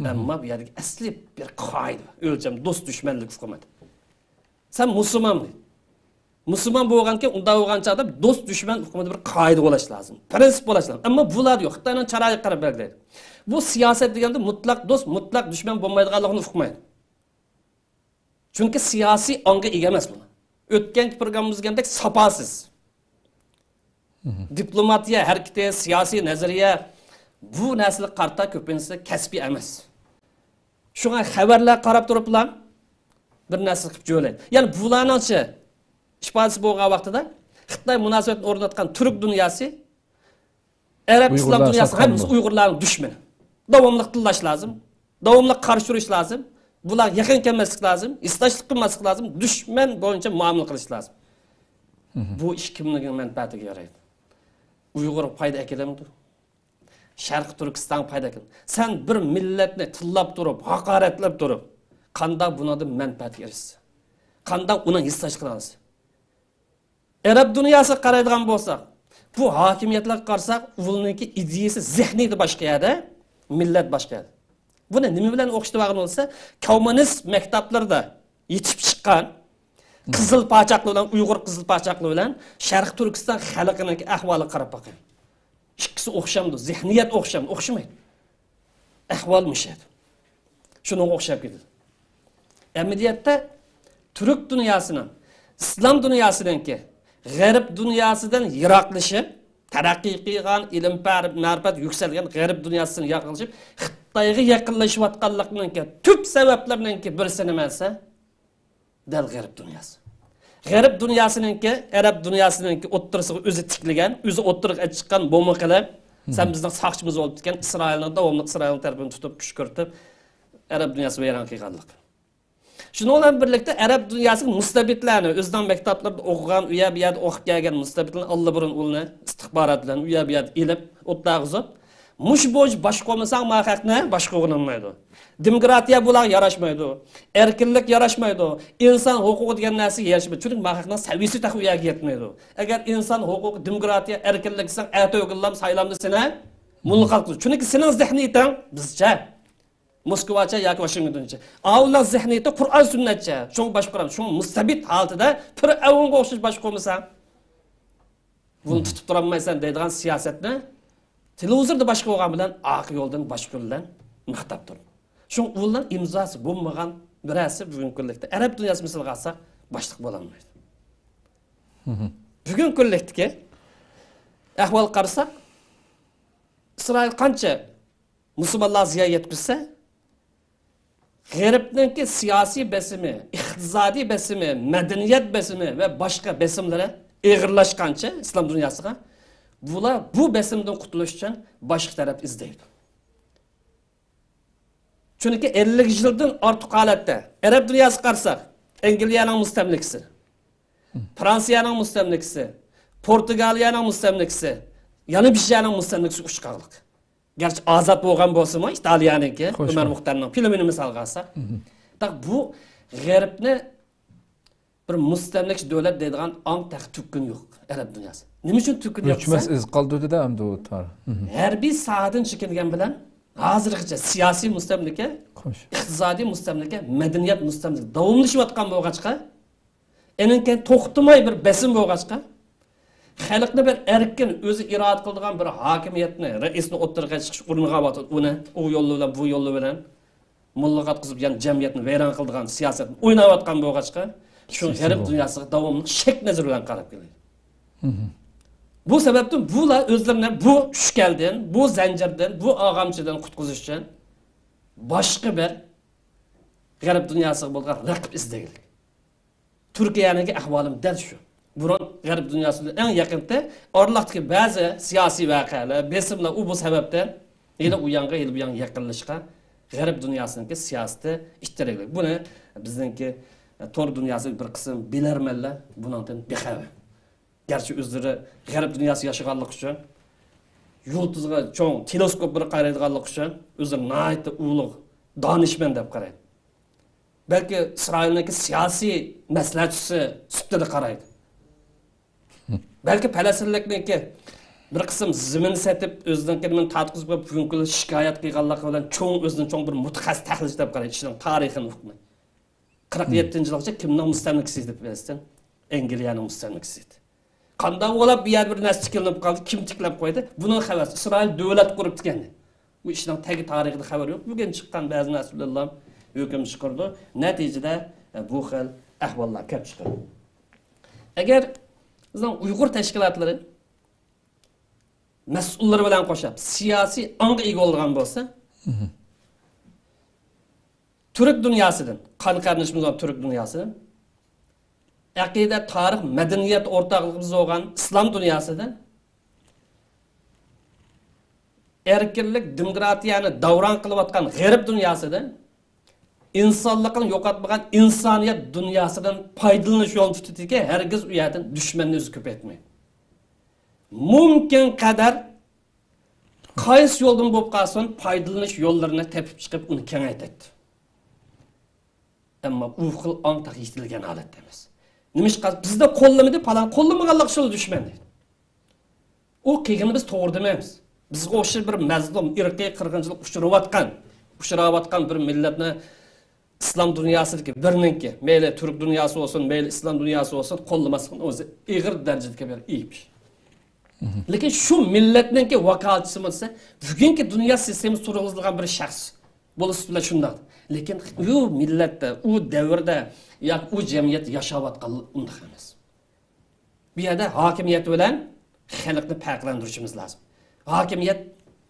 ئەمما بۇ يەردىكى ئەسلى بىر قائىدە، ئۆلچەم، دوست دۈشمەنلىك ئۇقۇمى. سەن مۇسۇلمانمۇ؟ مۇسۇلمان بولغانكەن، ئۇنداق بولغان چاغدا دوست دۈشمەن ئۇقۇمىدا بىر قائىدە بولۇش لازىم، پرىنسىپ بولۇش لازىم. ئەمما بۇلار يوق، خىتاينىڭ چىرايىغا قاراپ بەلگىلەيدۇ. بۇ سىياسەت دېگەندە مۇتلەق دوست، مۇتلەق دۈشمەن بولمايدىغانلىقىنى ئۇقمايدۇ. چۈنكى سىياسىي ئاڭغا ئىگە ئەمەس بۇلار. ئۆتكەنكى پروگراممىمىزدا دېگەندەك ساپاسىز. دىپلوماتىيە ھەرىكىتى، سىياسىي نەزەرىيە، بۇ نەرسىلەرگە قارىتا كۆپىنچىسى كەسپىي ئەمەس. شۇڭا خەۋەرلەرگە قاراپ تۇرۇپلا بىر نەرسە قىلىپ جۆلەيدۇ. يەنى بۇلارنىڭچە ئىپادىسى بولغان ۋاقتىدا خىتاي مۇناسىۋەتنى ئورناتقان تۈرك دۇنياسى، ئەرەب ئىسلام دۇنياسى ھەممىسى ئۇيغۇرلارنىڭ دۈشمىنى. داۋاملىق تىللاش لازىم. داۋاملىق قارشى تۇرۇش لازىم. بۇلارغا يېقىن كەلمەسلىك لازىم. ھېسداشلىق قىلماسلىق لازىم. دۈشمەن بويىچە مۇئامىلە قىلىش لازىم. بۇ ئىش كىمنىڭ مەنپەئەتىگە يارايدۇ؟ ئۇيغۇرغا پايدا ئەكېلەمدۇ؟ شەرقىي تۈركىستانغا پايدا ئەكېلەمدۇ؟ سەن بىر مىللەتنى تىللاپ تۇرۇپ، ھاقارەتلەپ تۇرۇپ، قانداق بۇنىڭدىن مەنپەئەتكە ئېرىشىسەن؟ قانداق ئۇنىڭ ھېسداشلىقىنى ئالىسەن؟ ئەرەب دۇنياسىغا قارايدىغان بولساق، بۇ ھاكىمىيەتلەرگە قارىساق، ئۇلارنىڭكى ئىدىيىسى، زېھنىيىتى باشقا يەردە، مىللەت باشقا يەردە. بۇنى نېمە بىلەن ئوخشىتىۋالغان بولسا، كوممۇنىست مەكتەپلىرىدە يېتىشىپ چىققان قىزىل پاچاقلار بىلەن، ئۇيغۇر قىزىل پاچاقلار بىلەن شەرقىي تۈركىستان خەلقىنىڭكى ئەھۋالىغا قاراپ باقىڭ. ئىككىسى ئوخشامدۇ؟ زېھنىيەت ئوخشامدۇ؟ ئوخشىمايدۇ. ئەھۋال مۇشۇ يەردە. شۇنىڭغا ئوخشاپ كېتىدۇ. ئەمەلىيەتتە تۈرك دۇنياسىنىڭ، ئىسلام دۇنياسىنىڭكى غەرب دۇنياسىدىن يىراقلىشىپ، تەرەققىي قىلغان، ئىلىم پەر-، مەرىپەت يۈكسەلگەن غەرب دۇنياسىدىن يىراقلىشىپ، خىتايغا يېقىنلىشىۋاتقانلىقنىڭكى تۈپ سەۋەبلىرىنىڭكى بىرسى نېمە دېسە، دەل غەرب دۇنياسى. غەرب دۇنياسىنىڭكى، ئەرەب دۇنياسىنىڭكى ئوتتۇرىسىغا ئۆزى تىكلىگەن، ئۆزى ئوتتۇرىغا چىققان بومبا قىلىپ، سەن بىزنىڭ ساقچىمىز بولۇپ ئىكەن، ئىسرائىلنىڭ داۋاملىق ئىسرائىلنىڭ تەرىپىنى تۇتۇپ، كۈشكۈرتۈپ، ئەرەب دۇنياسىنى ۋەيران قىلغانلىق. شۇنىڭ بىلەن بىرلىكتە ئەرەب دۇنياسى مۇستەبىتلەرنى، ئۆزىنىڭ مەكتەپلىرىدە ئوقۇغان، ئۇ يەر بۇ يەردە ئوقۇپ كەلگەن مۇستەبىتلەرنى ئاللىبۇرۇن ئۇلىنى ئىستىخبارات بىلەن ئۇ يەر بۇ يەردە ئېلىپ، ئوتلاغۇزۇپ، مۇشۇ بويىچە باشقۇرمىساڭ، ما خەقنى باشقۇرغىلى بولمايدۇ. دېموكراتىيە بۇلارغا ياراشمايدۇ. ئەركىنلىك ياراشمايدۇ. ئىنسان ھوقۇقى دېگەن نەرسىگە ياراشمايدۇ. چۈنكى ما خەقنىڭ سەۋىيىسى تېخى ئۇ يەرگە يەتمەيدۇ. ئەگەر ئىنسان ھوقۇقى، دېموكراتىيە، ئەركىنلىك دېسەڭ، ئەتە ئۆگۈنلەم سايلامدا سېنى مۇلقا قىلىدۇ. چۈنكى سېنىڭ زېھنىيىتىڭ بىزچە. موسكۋاچە ياكى ۋاشىنگتونچە. ئاۋۇلار زېھنىيىتى قۇرئان سۈننەتچە. شۇڭا باشقۇرام. شۇڭا مۇستەبىت ھالىتىدە پىرئەۋنغا ئوخشاش باشقۇرمىساڭ، بۇنى تۇتۇپ تۇرالمايسەن دەيدىغان سىياسەتنى تېلېۋىزوردا باشقۇرغان بىلەن ئارقا يولدىن باشقۇرغان بىلەن ماختاپ تۇرۇڭ. شۇڭا ئۇلار ئىمزاسى بولمىغان بىرەرسى بۈگۈنكى كۈنلۈكتە ئەرەب دۇنياسى مىسالغا ئالساق باشلىق بولالمايدۇ. بۈگۈنكى كۈنلۈكتىكى ئەھۋالغا قارىساق، ئىسرائىل قانچە مۇسۇلمانلارغا زىيان يەتكۈزسە، غەربنىڭكى سىياسىي بېسىمى، ئىقتىسادىي بېسىمى، مەدەنىيەت بېسىمى ۋە باشقا بېسىملىرى ئېغىرلاشقانچە ئىسلام دۇنياسىغا، بۇلار بۇ بېسىمدىن قۇتۇلۇش ئۈچۈن باشقا تەرەپ ئىزدەيدۇ. چۈنكى ئەللىك يىلدىن ئارتۇق ھالەتتە ئەرەب دۇنياسىغا قارىساق، ئەنگلىيەنىڭ مۇستەملىكىسى، فرانسىيەنىڭ مۇستەملىكىسى، پورتۇگالىيەنىڭ مۇستەملىكىسى، يەنە بىر يەرنىڭ مۇستەملىكىسىگە ئۇچراپ قالدۇق. گەرچە ئازاد بولغان بولسىمۇ، ئىتالىيەنىڭكى، خوش. ئۆمەر مۇختارنىڭ فىلىمىنى مىسالغا ئالساق. داق بۇ غەربنى بىر مۇستەملىكىچى دۆلەت دەيدىغان ئاڭ تېخى تۈركۈن يوق ئەرەب دۇنياسى. نېمە ئۈچۈن تۈركۈن يوق دېسە، ئۆچمەس ئىز قالدۇردى-دە ئەمدى ئۇ تارىخ. ھەربىي ساھەدىن چېكىنگەن بىلەن ھازىرغىچە سىياسىي مۇستەملىكە، خوش. ئىقتىسادىي مۇستەملىكە، مەدەنىيەت مۇستەملىكە داۋاملىشىۋاتقان بولغاچقا، ئېنىڭ كەينى توختىماي بىر بېسىم بولغاچقا، خەلقنى بىر ئەركىن، ئۆزى ئىرادە قىلىدىغان بىر ھاكىمىيەتنى، رەئىسنى ئوتتۇرىغا چىقىش ئورنىغا ئۇنى ئۇ يولى بىلەن، بۇ يولى بىلەن موللاغا قاتقۇزۇپ، يەنى جەمئىيەتنى ۋەيران قىلىدىغان سىياسەتنى ئويناۋاتقان بولغاچقا، شۇ غەرب دۇنياسىغا داۋاملىق شەك نەزىرى بىلەن قاراپ كېلىدۇ. بۇ سەۋەبتىن بۇلار ئۆزلىرىنى بۇ ئۈشكەلدىن، بۇ زەنجىردىن، بۇ ئارغامچىدىن قۇتقۇزۇش ئۈچۈن باشقا بىر غەرب دۇنياسىغا بولغان رەقىب ئىزدەيلى. تۈركىيەنىڭكى ئەھۋالىمۇ دەل شۇ. بۇرۇن غەرب دۇنياسى بىلەن ئەڭ يېقىنقى ئارىلىقتىكى بەزى سىياسىي ۋەقەلەر، بېسىملار، ئۇ بۇ سەۋەبتىن ھېلى ئۇ يانغا، ھېلى بۇ يانغا يېقىنلىشىشقا غەرب دۇنياسىنىڭكى سىياسىتى ئىتتىرەكلىك. بۇنى بىزنىڭكى تور دۇنياسىدىكى بىر قىسىم بىلەرمەنلەر بۇنىڭدىن بىخەۋەر. گەرچە ئۆزلىرى غەرب دۇنياسى ياشىغانلىقى ئۈچۈن، يۇلتۇزغا چوڭ تېلېسكوپ بىلەن قارايدىغانلىقى ئۈچۈن، ئۆزلىرى ناھايىتى ئۇلۇغ دانىشمەن دەپ قارايدۇ. بەلكى ئىسرائىلنىڭكى سىياسىي مەسلىھەتچىسى سۈپىتىدە قارايدۇ. بەلكى پەلەستىنلىكنىڭكى بىر قىسىم زېمىن سېتىپ، ئۆزىنىڭكىنى تارتقۇزۇپ قويۇپ، بۈگۈنكى كۈندە شىكايەت قىلغانلىقى بىلەن چوڭ، ئۆزىنى چوڭ بىر مۇتەخەسسىس تەھلىلچى دەپ قارايدۇ، ئىشنىڭ تارىخىنى ئۇقماي. قىرىق يەتتىنچى يىلغىچە كىمنىڭ مۇستەملىكىسى ئىدى بىلەسىزمۇ؟ ئەنگلىيەنىڭ مۇستەملىكىسى ئىدى. قانداق بولۇپ بۇ يەردە بىر نەرسە تىكلىنىپ قالدى، كىم تىكلەپ قويدى؟ بۇنىڭ خەۋەرسى. ئىسرائىل دۆلەت قۇرۇپتىكەن. بۇ ئىشنىڭ تەگى تارىخىدا خەۋەر يوق. بۈگۈن چىققان بەزى نەرسە بىلەنلا ھۆكۈم چىقىرىدۇ. نەتىجىدە، ئە، بۇ خىل ئەھۋاللار كەپ چىقىدۇ. ئەگەر بىزنىڭ ئۇيغۇر تەشكىلاتلىرى مەسئۇللىرى بىلەن قوشۇپ سىياسىي ئاڭغا ئىگە بولىدىغان بولسا، تۈرك دۇنياسىدىن، قان قەرىندىشىمىز بولغان تۈرك دۇنياسىدىن، ئەقىدە، تارىخ، مەدەنىيەت ئورتاقلىقىمىز بولغان ئىسلام دۇنياسىدىن، ئەركىنلىك، دېموكراتىيەنى داۋراڭ قىلىۋاتقان غەرب دۇنياسىدىن، ئىنسانلىقىنى يوقاتمىغان ئىنسانىيەت دۇنياسىدىن پايدىلىنىش يولىنى تۇتىدىكى، ھەرگىز ئۇ يەردىن دۈشمەننى ئۆزى كۆپەيتمەيدۇ. مۇمكىن قەدەر قايسى يولدىن بولۇپ قالسۇن، پايدىلىنىش يوللىرىنى تېپىپ چىقىپ، ئۇنى كېڭەيتەتتى. ئەمما ئۇ خىل ئاڭ تېخى يېتىلگەن ھالەتتە ئەمەس. نېمىشقا بىزدە قوللىمىدى، پالان قوللىمىغانلىقى ئۈچۈن دۈشمەن دەيدۇ. ئۇ قىلغىنى بىز توغرا دېمەيمىز. بىزگە ئوخشاش بىر مەزلۇم، ئىرقىي قىرغىنچىلىق ئۇچراۋاتقان، ئۇچراۋاتقان بىر مىللەتنى ئىسلام دۇنياسىدىكى بىرنىڭكى، مەيلى تۈرك دۇنياسى بولسۇن، مەيلى ئىسلام دۇنياسى بولسۇن، قوللىماسلىقنىڭ ئۆزى ئېغىر دەرىجىدىكى بىر ئەيىب ئىش. لېكىن شۇ مىللەتنىڭكى ۋاكالەتچىسىمۇ دېسە، بۈگۈنكى دۇنيا سىستېمىسى تۇرغۇزۇلغان بىر شەخس. بولۇشى بىلەن شۇنداق. لېكىن ئۇ مىللەتتە، ئۇ دەۋردە ياكى ئۇ جەمئىيەتتە ياشاۋاتقانلار ئۇنداق ئەمەس. بۇ يەردە ھاكىمىيەت بىلەن خەلقنى پەرقلەندۈرۈشىمىز لازىم. ھاكىمىيەت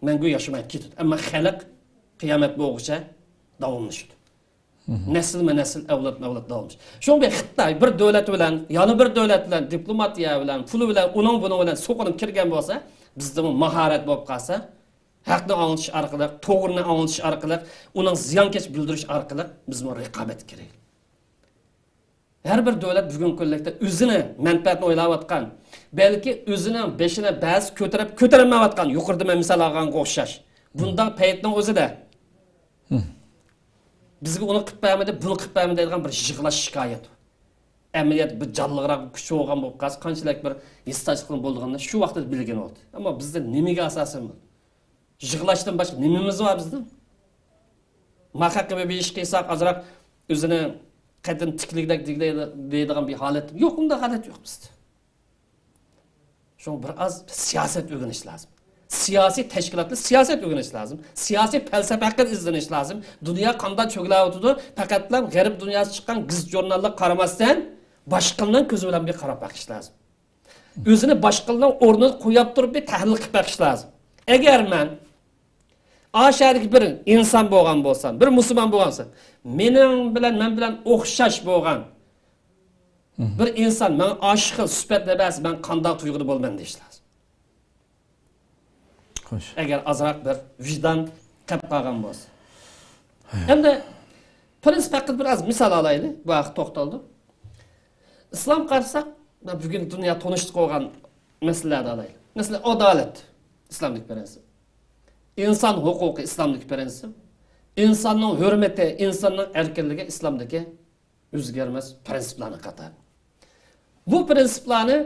مەڭگۈ ياشىمايدۇ، كېتىدۇ. ئەمما خەلق قىيامەت بولغۇچە داۋاملىشىدۇ. نەسىلمۇ نەسىل، ئەۋلادمۇ ئەۋلاد داۋاملىشىدۇ. شۇڭا بىر خىتاي بىر دۆلەت بىلەن، يەنە بىر دۆلەت بىلەن، دىپلوماتىيە بىلەن، پۇلى بىلەن، ئۇنىڭ بۇنىڭ بىلەن سوقۇنۇپ كىرگەن بولسا، بىزدىمۇ ماھارەت بولۇپ قالسا، ھەقنى ئاڭلىتىش ئارقىلىق، توغرىنى ئاڭلىتىش ئارقىلىق، ئۇنىڭ زىيانكەش بىلدۈرۈش ئارقىلىق بىزمۇ رىقابەتكە كىرەيلى. ھەر بىر دۆلەت بۈگۈنكى كۈنلۈكتە ئۆزىنى مەنپەئەتىنى ئويلاۋاتقان، بەلكى ئۆزىنىڭ بېشىنى بەزى كۆتۈرۈپ، كۆتۈرەلمەيۋاتقان، يۇقىرىدا مەن مىسال ئالغانغا ئوخشاش. بۇنداق پەيتنىڭ ئۆزىدە بىزگە ئۇنى قىلىپ بەرمىدى، بۇنى قىلىپ بەرمىدى دەيدىغان بىر يىغلاش شىكايەت. ئەمەلىيەتتە بىر جانلىقراق بىر كۈچ بولغان بولۇپ قالسا، قانچىلىك بىر ھېسداشلىقنى بولىدىغىنىنى شۇ ۋاقىتتا بىلگىلى بولاتتى. ئەمما بىزدە نېمىگە ئاساسەن بۇ؟ يىغلاشتىن باشقا نېمىمىز بار بىزنىڭ؟ ما خەققە بىر ئىش قىلساق، ئازراق ئۆزىنى قەددىنى تىكلىگۈدەك دېگۈدەك دەيدىغان بىر ھالەت يوق، ئۇنداق ھالەت يوق بىزدە. شۇڭا بىر ئاز سىياسەت ئۆگىنىش لازىم. سىياسىي تەشكىلاتلار سىياسەت ئۆگىنىش لازىم. سىياسىي پەلسەپە ھەققىدە ئىزدىنىش لازىم. دۇنيا قانداق چۆگىلەۋاتىدۇ؟ پەقەتلا غەرب دۇنياسى چىققان گېزىت ژۇرناللارغا قارىماستىن، باشقىلارنىڭ كۆزى بىلەن بىر قاراپ بېقىش لازىم. ئۆزىنى باشقىلارنىڭ ئورنىدا قويۇپ تۇرۇپ بىر تەھلىل قىلىپ بېقىش لازىم. ئەگەر مەن ئا شەھەردىكى بىر ئىنسان بولغان بولسام، بىر مۇسۇلمان بولغان بولسام، مېنىڭ بىلەن، مەن بىلەن ئوخشاش بولغان بىر ئىنسان ماڭا ئاشۇ خىل سۈپەتنى بەرسە، مەن قانداق تۇيغۇدا بولىمەن دېيىش لازىم. خوش. ئەگەر ئازراق بىر ۋىجدان قېلىپ قالغان بولسا. ئەمدى پرىنسىپ ھەققىدە بىر ئاز مىسال ئالايلى. بۇ ھەققە توختالدۇق. ئىسلام قارىساق، بۈگۈن دۇنيا تونۇشلۇق بولغان مەسىلىلەردە ئالايلى. مەسىلەن، ئادالەت ئىسلامدىكى پرىنسىپ. ئىنسان ھوقۇقى ئىسلامدىكى پرىنسىپ. ئىنساننىڭ ھۆرمىتى، ئىنساننىڭ ئەركىنلىكى ئىسلامدىكى ئۆزگەرمەس پرىنسىپلارنىڭ قاتارى. بۇ پرىنسىپلارنى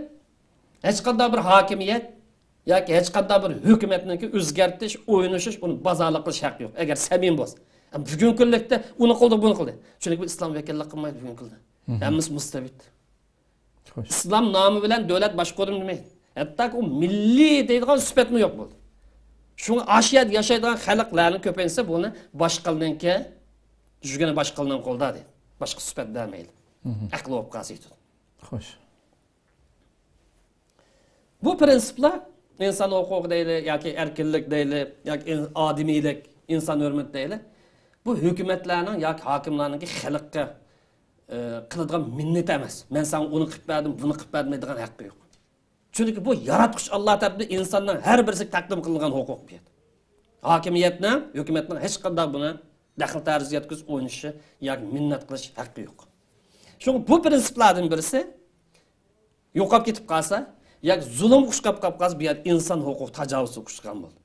ھېچقانداق بىر ھاكىمىيەت ياكى ھېچقانداق بىر ھۆكۈمەتنىڭكى ئۆزگەرتىش، ئوينىشىش، ئۇنى بازارلىق قىلىش ھەققى يوق. ئەگەر سەمىمىي بولسا. ئەمما بۈگۈنكى كۈنلۈكتە ئۇنى قىلدى، بۇنى قىلدى. چۈنكى بۇ ئىسلام ۋەكىللىك قىلمايدۇ بۈگۈنكى كۈندە. ھەممىسى مۇستەبىت. خوش. ئىسلام نامى بىلەن دۆلەت باشقۇرۇلمايدۇ. ھەتتاكى ئۇ مىللىي دەيدىغان سۈپەتمۇ يوق بولدى. شۇڭا ئاشۇ يەردە ياشايدىغان خەلقلەرنىڭ كۆپىنچىسى بۇنى باشقىلارنىڭكى، جۈگىنى باشقىلارنىڭ قولىدا دەيدۇ. باشقا سۈپەت بەرمەيلى. ئەقلى بولۇپ قالسا يېتىدۇ. خوش. بۇ پرىنسىپلار ئىنسان ھوقۇقى دەيلى ياكى ئەركىنلىك دەيلى ياكى ئىن-، ئادىمىيلىك، ئىنسان ھۆرمىتى دەيلى. بۇ ھۆكۈمەتلەرنىڭ ياكى ھاكىملارنىڭكى خەلققە، ئى، قىلىدىغان مىننىتى ئەمەس. مەن ساڭا ئۇنى قىلىپ بەردىم، بۇنى قىلىپ بەردىم دەيدىغان ھەققى يوق. چۈنكى بۇ ياراتقۇچى ئاللا تەرىپىدىن ئىنساننىڭ ھەر بىرسىگە تەقدىم قىلىنغان ھوقۇق بۇ يەردە. ھاكىمىيەتنىڭ، ھۆكۈمەتنىڭ ھېچقانداق بۇنى دەخلى تەرۇز يەتكۈزۈپ ئوينىشى ياكى مىننەت قىلىش ھەققى يوق. شۇڭا بۇ پرىنسىپلاردىن بىرسى يوقاپ كېتىپ قالسا ياكى زۇلۇمغا ئۇچراپ قالسا، بۇ يەردە ئىنسان ھوقۇق تاجاۋۇزىغا ئۇچرىغان بولىدۇ.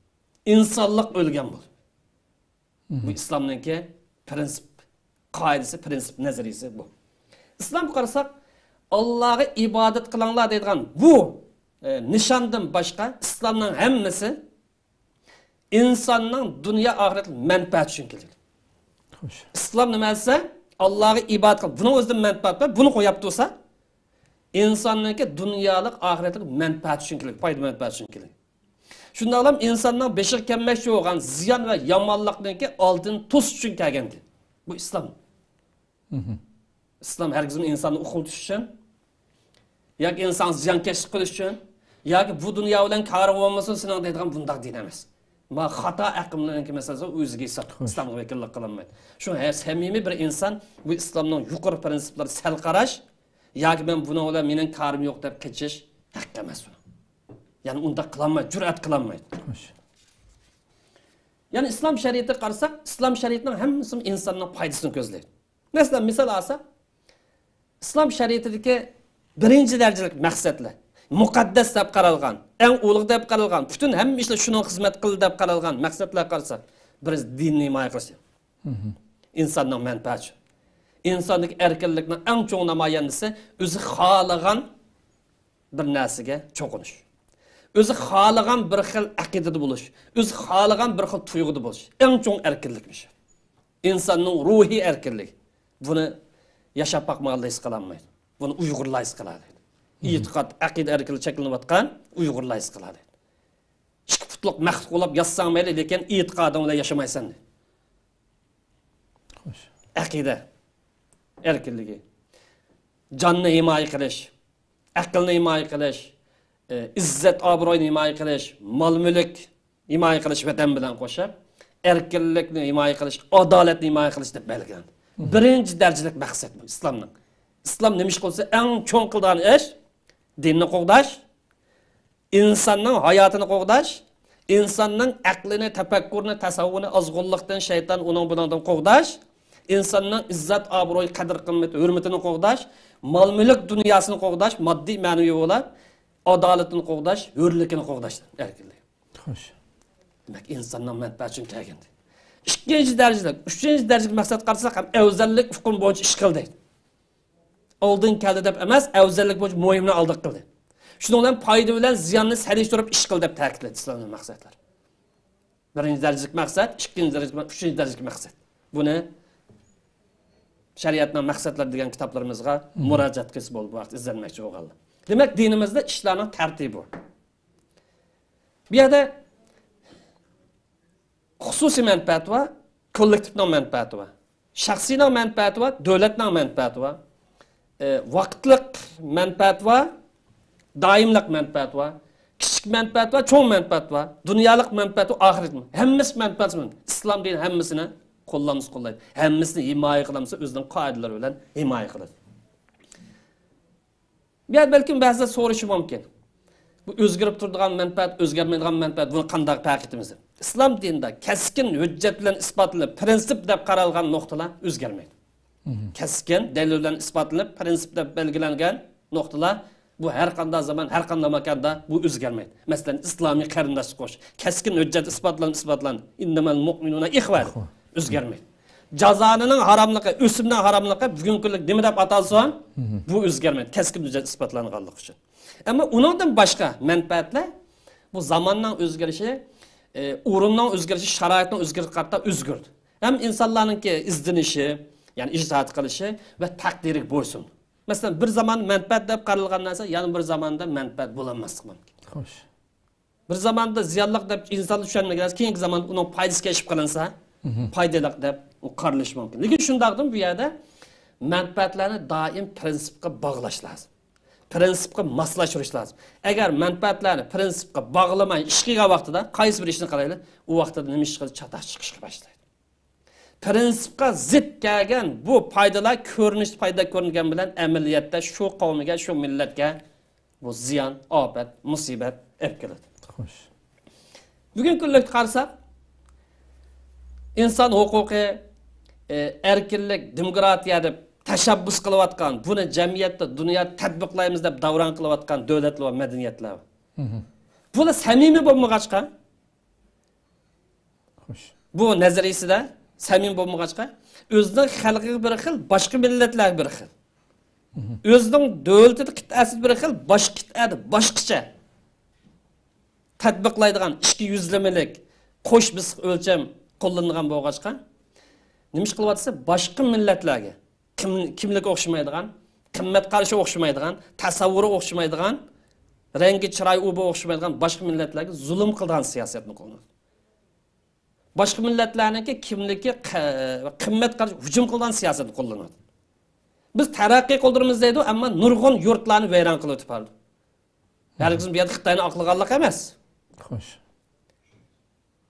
ئىنسانلىق ئۆلگەن بولىدۇ. بۇ ئىسلامنىڭكى پرىنسىپ قائىدىسى، پرىنسىپ نەزەرىيىسى بۇ. ئىسلامغا قارىساق، ئاللاغا ئىبادەت قىلىڭلار دەيدىغان بۇ، ئە، نىشاندىن باشقا ئىسلامنىڭ ھەممىسى ئىنساننىڭ دۇنيا ئاخىرەتلىك مەنپەئەتى ئۈچۈن كېلىدۇ. خوش. ئىسلام نېمە دېسە، ئاللاغا ئىبادەت قىل، بۇنىڭ ئۆزىدىن مەنپەئەت بار، بۇنى قويۇپ تۇرسا، ئىنساننىڭكى دۇنيالىق ئاخىرەتلىك مەنپەئەتى ئۈچۈن كېلىدۇ، پايدا مەنپەئەتى ئۈچۈن كېلىدۇ. شۇنداقلا ئىنساننىڭ بېشىغا كەلمەكچى بولغان زىيان ۋە يامانلىقنىڭكى ئالدىنى توسۇش ئۈچۈن كەلگەنكەن. بۇ ئىسلام. ئىسلام ھەرگىزمۇ ئىنساننى ئۇخلىتىش ئۈچۈن ياكى ئىنسانغا زىيانكەشلىك قىلىش ئۈچۈن ياكى بۇ دۇنيا بىلەن كارىڭ بولمىسۇن سېنىڭ دەيدىغان بۇنداق دىن ئەمەس. ما خاتا ئەقىلنىڭكى مەسىلىسى ئۆزىگە ھېساب. ئىسلامغا ۋەكىللىك قىلالمايدۇ. شۇڭا ھە-، سەمىمىي بىر ئىنسان بۇ ئىسلامنىڭ يۇقىرى پرىنسىپلىرىغا سەل قاراش ياكى مەن بۇنىڭ بىلەن مېنىڭ كارىم يوق دەپ قېچىش ھەق ئەمەس ئۇنىڭ. يەنى ئۇنداق قىلالمايدۇ، جۈرئەت قىلالمايدۇ. خوش. يەنى ئىسلام شەرىئىتىگە قارىساق، ئىسلام شەرىئىتىنىڭ ھەممىسىمۇ ئىنساننىڭ پايدىسىنى كۆزلەيدۇ. مەسىلەن، مىسال ئالساق، ئىسلام شەرىئىتىدىكى بىرىنچى دەرىجىلىك مەقسەتلەر، مۇقەددەس دەپ قارالغان، ئەڭ ئۇلۇغ دەپ قارالغان، پۈتۈن ھەممە ئىشلار شۇنىڭغا خىزمەت قىلىدۇ دەپ قارالغان مەقسەتلەرگە قارىساق، بىرىنچى دىننى ھىمايە قىلىش، ئىنساننىڭ مەنپەئەتى ئۈچۈن. ئىنساندىكى ئەركىنلىكنىڭ ئەڭ چوڭ نامايەندىسى ئۆزى خالىغان بىر نەرسىگە چوقۇنۇش. ئۆزى خالىغان بىر خىل ئەقىدىدە بولۇش، ئۆزى خالىغان بىر خىل تۇيغۇدا بولۇش. ئەڭ چوڭ ئەركىنلىكمىش. ئىنساننىڭ روھىي ئەركىنلىكى. بۇنى ياشاپ باقمىغانلار ھېس قىلالمايدۇ. بۇنى ئۇيغۇرلار ھېس قىلالايدۇ. ئېتىقاد، ئەقىدە ئەركىنلىكى چەكلىنىۋاتقان ئۇيغۇرلار ھېس قىلالايدۇ. ئىككى پۇتلۇق مەخلۇق بولاپ ياتساڭ مەيلى، لېكىن ئېتىقادىڭ بىلەن ياشىمايسەن دەيدۇ. ئەقىدە ئەركىنلىكى، جاننى ھىمايە قىلىش، ئەقىلنى ھىمايە قىلىش، ئە، ئىززەت ئابرۇينى ھىمايە قىلىش، مال مۈلۈك ھىمايە قىلىش، ۋەتەن بىلەن قوشۇپ، ئەركىنلىكنى ھىمايە قىلىش، ئادالەتنى ھىمايە قىلىش دەپ بەلگىلەندى. بىرىنچى دەرىجىلىك مەقسەت بۇ ئىسلامنىڭ. ئىسلام نېمە ئىش قىلسا، ئەڭ چوڭ قىلىدىغان ئىش، دىننى قوغداش، ئىنساننىڭ ھاياتىنى قوغداش، ئىنساننىڭ ئەقلىنى، تەپەككۇرىنى، تەسەۋۋۇرىنى ئازغۇنلۇقتىن، شەيتان ئۇنىڭ بۇنىڭدىن قوغداش، ئىنساننىڭ ئىززەت، ئابرۇي، قەدىر-قىممىتى، ھۆرمىتىنى قوغداش، مال-مۈلۈك دۇنياسىنى قوغداش، ماددىي، مەنىۋى بولۇپ، ئادالىتىنى قوغداش، ھۆرلۈكىنى قوغداش، ئەركىنلىك. خوش. دېمەك، ئىنساننىڭ مەنپەئەتى ئۈچۈن كەلگەن. ئىككىنچى دەرىجىلىك، ئۈچىنچى دەرىجىلىك مەقسەت قارىساق ھەم ئەۋزەللىك ئۇقۇم بويىچە ئىش قىل دەيدۇ. ئالدىن كەلدى دەپ ئەمەس، ئەۋزەللىك بويىچە مۇھىمنى ئالدىغا قىلدى. شۇنىڭ بىلەن پايدا بىلەن زىياننى سېلىشتۇرۇپ ئىش قىل دەپ تەكىتلىدى ئىسلامنىڭ مەقسەتلەر. بىرىنچى دەرىجىلىك مەقسەت، ئىككىنچى دەرىجىلىك مەقسەت، ئۈچىنچى دەرىجىلىك مەقسەت. بۇنى شەرىئەتنىڭ مەقسەتلىرى دېگەن كىتابلىرىمىزغا مۇراجىئەت قىلسا بولدى، بۇ ھەقتە ئىزدەنمەكچى بولغانلار. دېمەك، دىنىمىزدە ئىشلارنىڭ تەرتىپى بار. بۇ يەردە خۇسۇسىي مەنپەئەت بار، كوللېكتىپنىڭ مەنپەئەتى بار. شەخسىينىڭ مەنپەئەتى بار، دۆلەتنىڭ مەنپەئەتى بار. ئى، ۋاقىتلىق مەنپەئەت بار، دائىملىق مەنپەئەت بار. كىچىك مەنپەئەت بار، چوڭ مەنپەئەت بار. دۇنيالىق مەنپەئەت بار، ئاخىرەتلىك مەنپەئەت. ھەممىسى مەنپەئەت. ئىسلام دىنى ھەممىسىنى قوللامسا قوللايدۇ. ھەممىسىنى ھىمايە قىلامسا، ئۆزىنىڭ قائىدىلىرى بىلەن ھىمايە قىلىدۇ. بۇ يەردە بەلكىم بەزىلەر سورىشى مۇمكىن. بۇ ئۆزگىرىپ تۇرىدىغان مەنپەئەت، ئۆزگەرمەيدىغان مەنپەئەت، بۇنى قانداق پەرق ئېتىمىز دەپ. ئىسلام دىنىدا كەسكىن ھۆججەت بىلەن ئىسپاتلىنىپ، پىرىنسىپ دەپ قارالغان نۇقتىلار ئۆزگەرمەيدۇ. مم. كەسكىن دەلىل بىلەن ئىسپاتلىنىپ، پىرىنسىپ دەپ بەلگىلەنگەن نۇقتىلار، بۇ ھەر قانداق زامان، ھەر قانداق ماكاندا بۇ ئۆزگەرمەيدۇ. مەسىلەن، ئىسلامىي قېرىنداشلىق قوش. كەسكىن ھۆججەت ئىسپاتلىنىپ، ئىسپاتلىنىپ. ئىننەمەل مۇئمىنۇنە ئىخۋە. ئىخۋە. ئۆزگەرمەيدۇ. جازانىنىڭ ھاراملىقى، ئۆسۈمنىڭ ھاراملىقى بۈگۈنكى كۈنلۈك نېمە دەپ ئاتالسۇن، مم، بۇ ئۆزگەرمەيدۇ. كەسكىن ھۆججەت ئىسپاتلانغانلىقى ئۈچۈن. ئەمما ئۇنىڭدىن باشقا مەنپەئەتلەر، بۇ زاماننىڭ ئۆزگىرىشى، ئى، ئورۇننىڭ ئۆزگىرىشى، شارائىتنىڭ ئۆزگىرىشىگە قارىتا ئۆزگىرىدۇ. ھەم ئىنسانلارنىڭكى ئىزدىنىشى، يەنى ئىجتىھات قىلىشى ۋە تەقدىرىگە بويسۇن. مەسىلەن، بىر زامان مەنپەئەت دەپ قارالغان نەرسە يەنە بىر زاماندا مەنپەئەت بولالماسلىقى مۇمكىن. خوش. بىر زاماندا زىيانلىق دەپ ئىنسانلار چۈشەنمىگەن نەرسە كېيىنكى زاماندا ئۇنىڭ پايدىسى كەشىپ قىلىنسا، مم، پايدىلىق دەپ ئۇ قارىلىشى مۇمكىن. لېكىن شۇنداقتىمۇ بۇ يەردە مەنپەئەتلەرنى دائىم پىرىنسىپقا باغلاش لازىم. پىرىنسىپقا ماسلاشتۇرۇش لازىم. ئەگەر مەنپەئەتلەرنى پىرىنسىپقا باغلىماي ئىش قىلغان ۋاقتىدا، قايسى بىر ئىشنى قىلايلى، ئۇ ۋاقتىدا نېمە ئىش قىلسا چاتاق چىقىشقا باشلايدۇ. پىرىنسىپقا زىت كەلگەن بۇ پايدىلار كۆرۈنۈشتە پايدا كۆرۈنگەن بىلەن ئەمەلىيەتتە شۇ قەۋمگە، شۇ مىللەتكە بۇ زىيان، ئاپەت، مۇسىبەت ئەپ كېلىدۇ. خوش. بۈگۈنكى كۈنلۈكتە قارىساق، ئىنسان ھوقۇقى، ئە، ئەركىنلىك، دېموكراتىيە دەپ تەشەببۇس قىلىۋاتقان، بۇنى جەمئىيەتتە، دۇنيادا تەتبىقلايمىز دەپ داۋراڭ قىلىۋاتقان دۆلەتلەر ۋە مەدەنىيەتلەر بار. مم. بۇلار سەمىمىي بولمىغاچقا، خوش. بۇ نەزەرىيىسىدە سەمىمىي بولمىغاچقا، ئۆزىنىڭ خەلقىگە بىر خىل، باشقا مىللەتلەرگە بىر خىل. مم. ئۆزىنىڭ دۆلىتىدە، قىتئەسىدە بىر خىل، باشقا قىتئەدە باشقىچە تەتبىقلايدىغان ئىككى يۈزلىمىلىك، قوش بېسىق ئۆلچەم قوللىنىدىغان بولغاچقا، نېمە ئىش قىلىۋاتىسى؟ باشقا مىللەتلەرگە، كىم-، كىملىكى ئوخشىمايدىغان، قىممەت قارىشى ئوخشىمايدىغان، تەسەۋۋۇرى ئوخشىمايدىغان، رەڭگى، چىرايى ئۇ بۇ ئوخشىمايدىغان باشقا مىللەتلەرگە زۇلۇم قىلىدىغان سىياسەتنى قوللىنىدۇ. باشقا مىللەتلەرنىڭكى كىملىكى، قە-، قىممەت قارىشى ھۇجۇم قىلىدىغان سىياسەتنى قوللىنىدۇ. بىز تەرەققىي قىلدۇرىمىز دەيدۇ، ئەمما نۇرغۇن يۇرتلارنى ۋەيران قىلىۋېتىپ بارىدۇ. ھەرگىز بۇ يەردە خىتاينى ئاقلىغانلىق ئەمەس. خوش.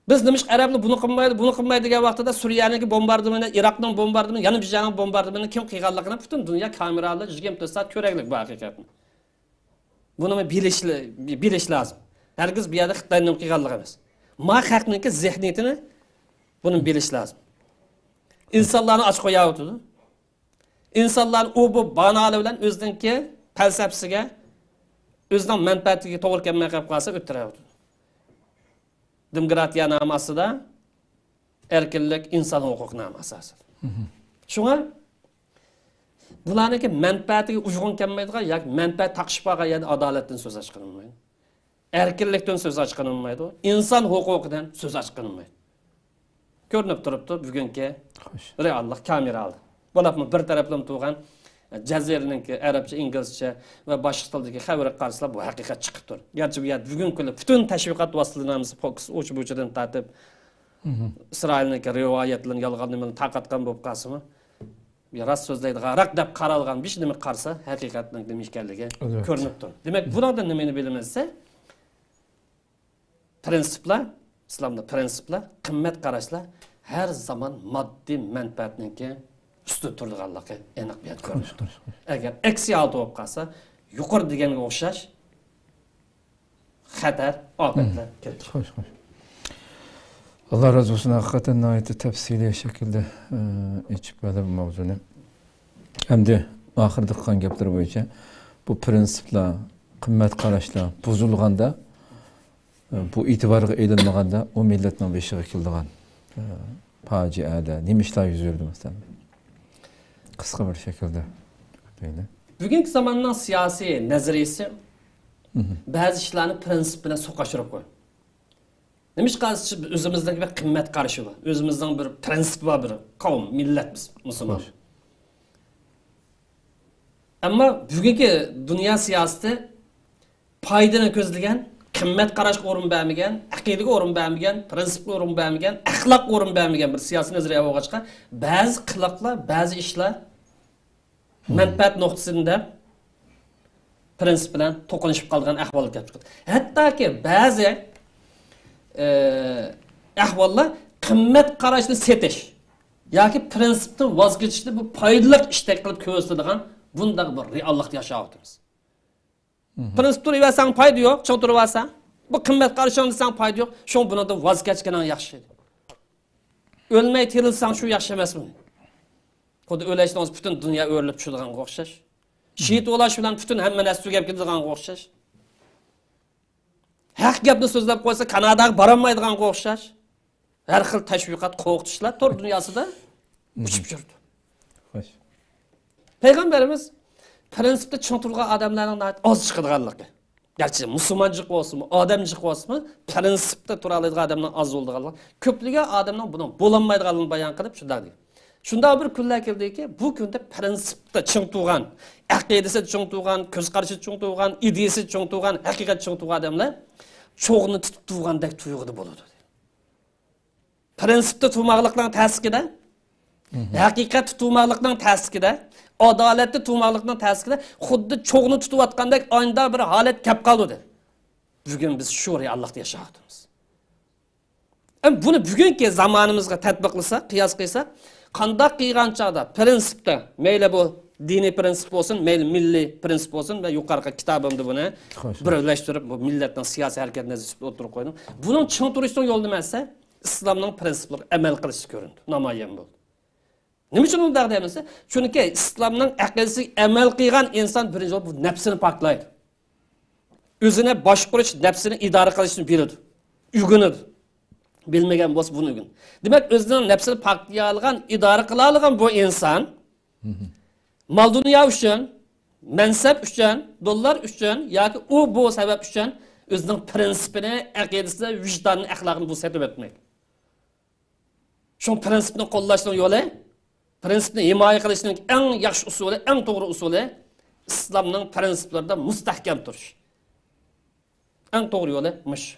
بىز نېمىشقا ئەرەبلەر بۇنى قىلمايدۇ، بۇنى قىلمايدۇ دېگەن ۋاقتىدا سۈرىيەنىڭكى بومباردىمىنى، ئىراقنىڭ بومباردىمىنى، يەنە بىر جاينىڭ بومباردىمىنى كىم قىلغانلىقىنى پۈتۈن دۇنيا كامېرالىرى يىگىرمە تۆت سائەت كۆرەرلىك بۇ ھەقىقەتنى. بۇنىمۇ بىلىش، بىلىش لازىم. ھەرگىز بۇ يەردە خىتاي نېمە قىلغانلىقى ئەمەس. ما خەقنىڭكى زېھنىيىتىنى بۇنى بىلىش لازىم. ئىنسانلارنى ئاچ قويۇۋېتىدۇ. ئىنسانلار ئۇ بۇ بانالار بىلەن ئۆزىنىڭكى پەلسەپىسىگە، ئۆزىنىڭ مەنپەئەتىگە توغرا كەلمەي قېلىپ قالسا ئۆتتۈرۈۋېتىدۇ. دېموكراتىيە نامى ئاستىدا، ئەركىنلىك، ئىنسان ھوقۇقى نامى ئاساسىدا. مم. شۇڭا بۇلارنىڭكى مەنپەئەتىگە ئۇيغۇن كەلمەيدىغان ياكى مەنپەئەت تاقىشىپ قالغان يەردە ئادالەتتىن سۆز ئاچقىلى بولمايدۇ. ئەركىنلىكتىن سۆز ئاچقىلى بولمايدۇ. ئىنسان ھوقۇقىدىن سۆز ئاچقىلى بولمايدۇ. كۆرۈنۈپ تۇرۇپتۇ بۈگۈنكى خوش. رېئاللىق كامېرا ئالدى. بولۇپمۇ بىر تەرەپلىمە تۇرغان جەزىرىنىڭكى ئەرەبچە، ئىنگلىزچە ۋە باشقا تىلدىكى خەۋىرىگە قارىسىلا، بۇ ھەقىقەت چىقىپ تۇر. گەرچە بۇ يەردە بۈگۈنكى كۈندە پۈتۈن تەشۋىقات ۋاسىتىلىرىنىڭ ھەممىسى فوكۇس ئوچ بۇچىدىن تارتىپ، ئىسرائىلنىڭكى رىۋايەتلىرىنى، يالغان نېمىنى تارقاتقان بولۇپ قالسىمۇ، راست سۆزلەيدىغانراق دەپ قارالغان بىر نېمە قارىسا، ھەقىقەتنىڭ نېمە ئىكەنلىكى كۆرۈنۈپ تۇرىدۇ. دېمەك، بۇنىڭدىن نېمىنى بىلىمىز دېسە، پىرىنسىپلار، ئىسلامدا پىرىنسىپلار، قىممەت قاراشلار ھەر زامان ماددىي مەنپەئەتنىڭكى ئۈستىدە تۇرىدىغانلىقى ئېنىق بۇ يەردە كۆرۈنۈپ تۇرىدۇ. ئەگەر ئەكسى ھالەت بولۇپ قالسا، يۇقىرىدا دېگەنگە ئوخشاش خەتەر، ئاپەتلەر كېلىپ چىقىدۇ. خوش، خوش. ئاللا رازى بولسۇن، ھەقىقەتەن ناھايىتى تەپسىلىي شەكىلدە ئېچىپ بەردى بۇ ماۋزۇنى. ئەمدى ئاخىرىدا قىلغان گەپلىرى بويىچە بۇ پىرىنسىپلار، قىممەت قاراشلار بۇزۇلغاندا، بۇ ئېتىبارغا ئېلىنمىغاندا، ئۇ مىللەتنىڭ بېشىغا كېلىدىغان پاجىئەدە نېمە ئىشلار يۈز بېرىدۇ مەسىلەن؟ قىسقا بىر شەكىلدە دەيلى. بۈگۈنكى زاماننىڭ سىياسىي نەزەرىيىسى بەزى ئىشلارنى پىرىنسىپ بىلەن سوقۇشتۇرۇپ قويىدۇ. نېمىشقا دېسە، ئۆزىمىزنىڭ بىر قىممەت قارىشى بار، ئۆزىمىزنىڭ بىر پىرىنسىپى بار، بىر قەۋم، مىللەت بىز، مۇسۇلمان. ئەمما بۈگۈنكى دۇنيا سىياسىتى پايدىنى كۆزلىگەن، قىممەت قاراشقا ئورۇن بەرمىگەن، ئەقىدىگە ئورۇن بەرمىگەن، پىرىنسىپقا ئورۇن بەرمىگەن، ئەخلاققا ئورۇن بەرمىگەن بىر سىياسىي نەزەرىيە بولغاچقا، بەزى قىلىقلار، بەزى ئىشلار مەنپەئەت نۇقتىسىدىن دەپ پىرىنسىپ بىلەن توقۇنۇشۇپ قالىدىغان ئەھۋالغا كېلىپ چىقىدۇ. ھەتتاكى بەزى، ئە، ئەھۋاللار قىممەت قاراشنى سېتىش ياكى پىرىنسىپتىن ۋاز كېچىشنى بۇ پايدىلىق ئىشتەك قىلىپ كۆرسىتىدىغان بۇنداق بىر رېئاللىقتا ياشاۋاتىمىز. پىرىنسىپ تۇرۇۋەرسەڭ پايدا يوق، چىڭ تۇرۇۋەرسەڭ. بۇ قىممەت قارىشىڭ دېسەڭ پايدا يوق، شۇڭا بۇنىڭدىن ۋاز كەچكىنىڭ ياخشى. ئۆلمەي تىرىلسەڭ شۇ ياخشى ئەمەسمۇ؟ خۇددى ئۆلەشنىڭ پۈتۈن دۇنيا ئۆرۈلۈپ چۈشىدىغانغا ئوخشاش. شېھىت بولاش بىلەن پۈتۈن ھەممە نەرسە تۈگەپ كېتىدىغانغا ئوخشاش. ھەق گەپنى سۆزلەپ قويسا، كاناداغا بارالمايدىغانغا ئوخشاش. ھەر خىل تەشۋىقات، قورقۇتۇشلار تور دۇنياسىدا ئۇچۇپ يۈرىدۇ. پەيغەمبىرىمىز پىرىنسىپتا چىڭ تۇرغان ئادەملەرنىڭ ناھايىتى ئاز چىقىدىغانلىقى. گەرچە مۇسۇلمان جىق بولسىمۇ، ئادەم جىق بولسىمۇ، پىرىنسىپتا تۇرالايدىغان ئادەمنىڭ ئاز بولىدىغانلىقى، كۆپلىگەن ئادەمنىڭ بۇنىڭ بولالمايدىغانلىقىنى بايان قىلىپ شۇنداق دېگەن. شۇنداق بىر كۈنلەر كېلىدۇكى، بۇ كۈندە پىرىنسىپتا چىڭ تۇرغان، ئەقىدىسىدە چىڭ تۇرغان، كۆز قارىشىدا چىڭ تۇرغان، ئىدىيىسىدە چىڭ تۇرغان، ھەقىقەتتە چىڭ تۇرغان ئادەملەر چوغنى تۇتۇپ تۇرغاندەك تۇيغۇدا بولىدۇ. پىرىنسىپتا تۇرماقلىقنىڭ تەسلىكىدە، ھەقىقەتتە تۇرماقلىقنىڭ تەسلىكىدە، ئادالەتتە تۇرماقلىقنىڭ تەسلىكىدە خۇددى چوغنى تۇتۇۋاتقاندەك ئانداق بىر ھالەت كەپ قالدى. بۈگۈن بىز شۇ رېئاللىقتا ياشاۋاتىمىز. ئەمما بۇنى بۈگۈنكى زامانىمىزغا تەتبىقلىساق، قىياس قىلساق، قانداق قىلغان چاغدا پىرىنسىپتا، مەيلى بۇ دىنىي پىرىنسىپ بولسۇن، مەيلى مىللىي پىرىنسىپ بولسۇن، مەن يۇقىرىقى كىتابىمدا بۇنى بىرلەشتۈرۈپ، بۇ مىللەتنىڭ سىياسىي ھەرىكەت نەزىرىسى سۈپىتىدە ئوتتۇرىغا قويدۇم. بۇنىڭ چىڭ تۇرۇشنىڭ يولى نېمە دېسە، ئىسلامنىڭ پىرىنسىپلىرىغا ئەمەل قىلىشتا كۆرۈندى، نامايان بولدى. نېمە ئۈچۈن ئۇنداق دەيمىز؟ چۈنكى ئىسلامنىڭ ئەقىدىسىگە ئەمەل قىلغان ئىنسان بىرىنچى بولۇپ بۇ نەپسىنى پاكلايدۇ. ئۆزىنى باشقۇرۇش، نەپسىنى ئىدارە قىلىشنى بىلىدۇ، ئۆگىنىدۇ. بىلمىگەن بولسا بۇنى ئۆگىنىدۇ. دېمەك، ئۆزىنىڭ نەپسىنى پاكلىيالىغان، ئىدارە قىلالىغان بۇ ئىنسان مال-دۇنيا ئۈچۈن، مەنسەپ ئۈچۈن، دوللار ئۈچۈن ياكى ئۇ بۇ سەۋەب ئۈچۈن ئۆزىنىڭ پىرىنسىپىنى، ئەقىدىسىنى، ۋىجدانىنى، ئەخلاقىنى بۇ سېتىۋەتمەيدۇ. شۇڭا پىرىنسىپنى قوللاشنىڭ يولى، پىرىنسىپنى ھىمايە قىلىشنىڭ ئەڭ ياخشى ئۇسۇلى، ئەڭ توغرا ئۇسۇلى ئىسلامنىڭ پىرىنسىپلىرىدا مۇستەھكەم تۇرۇش. ئەڭ توغرا يولى مۇشۇ.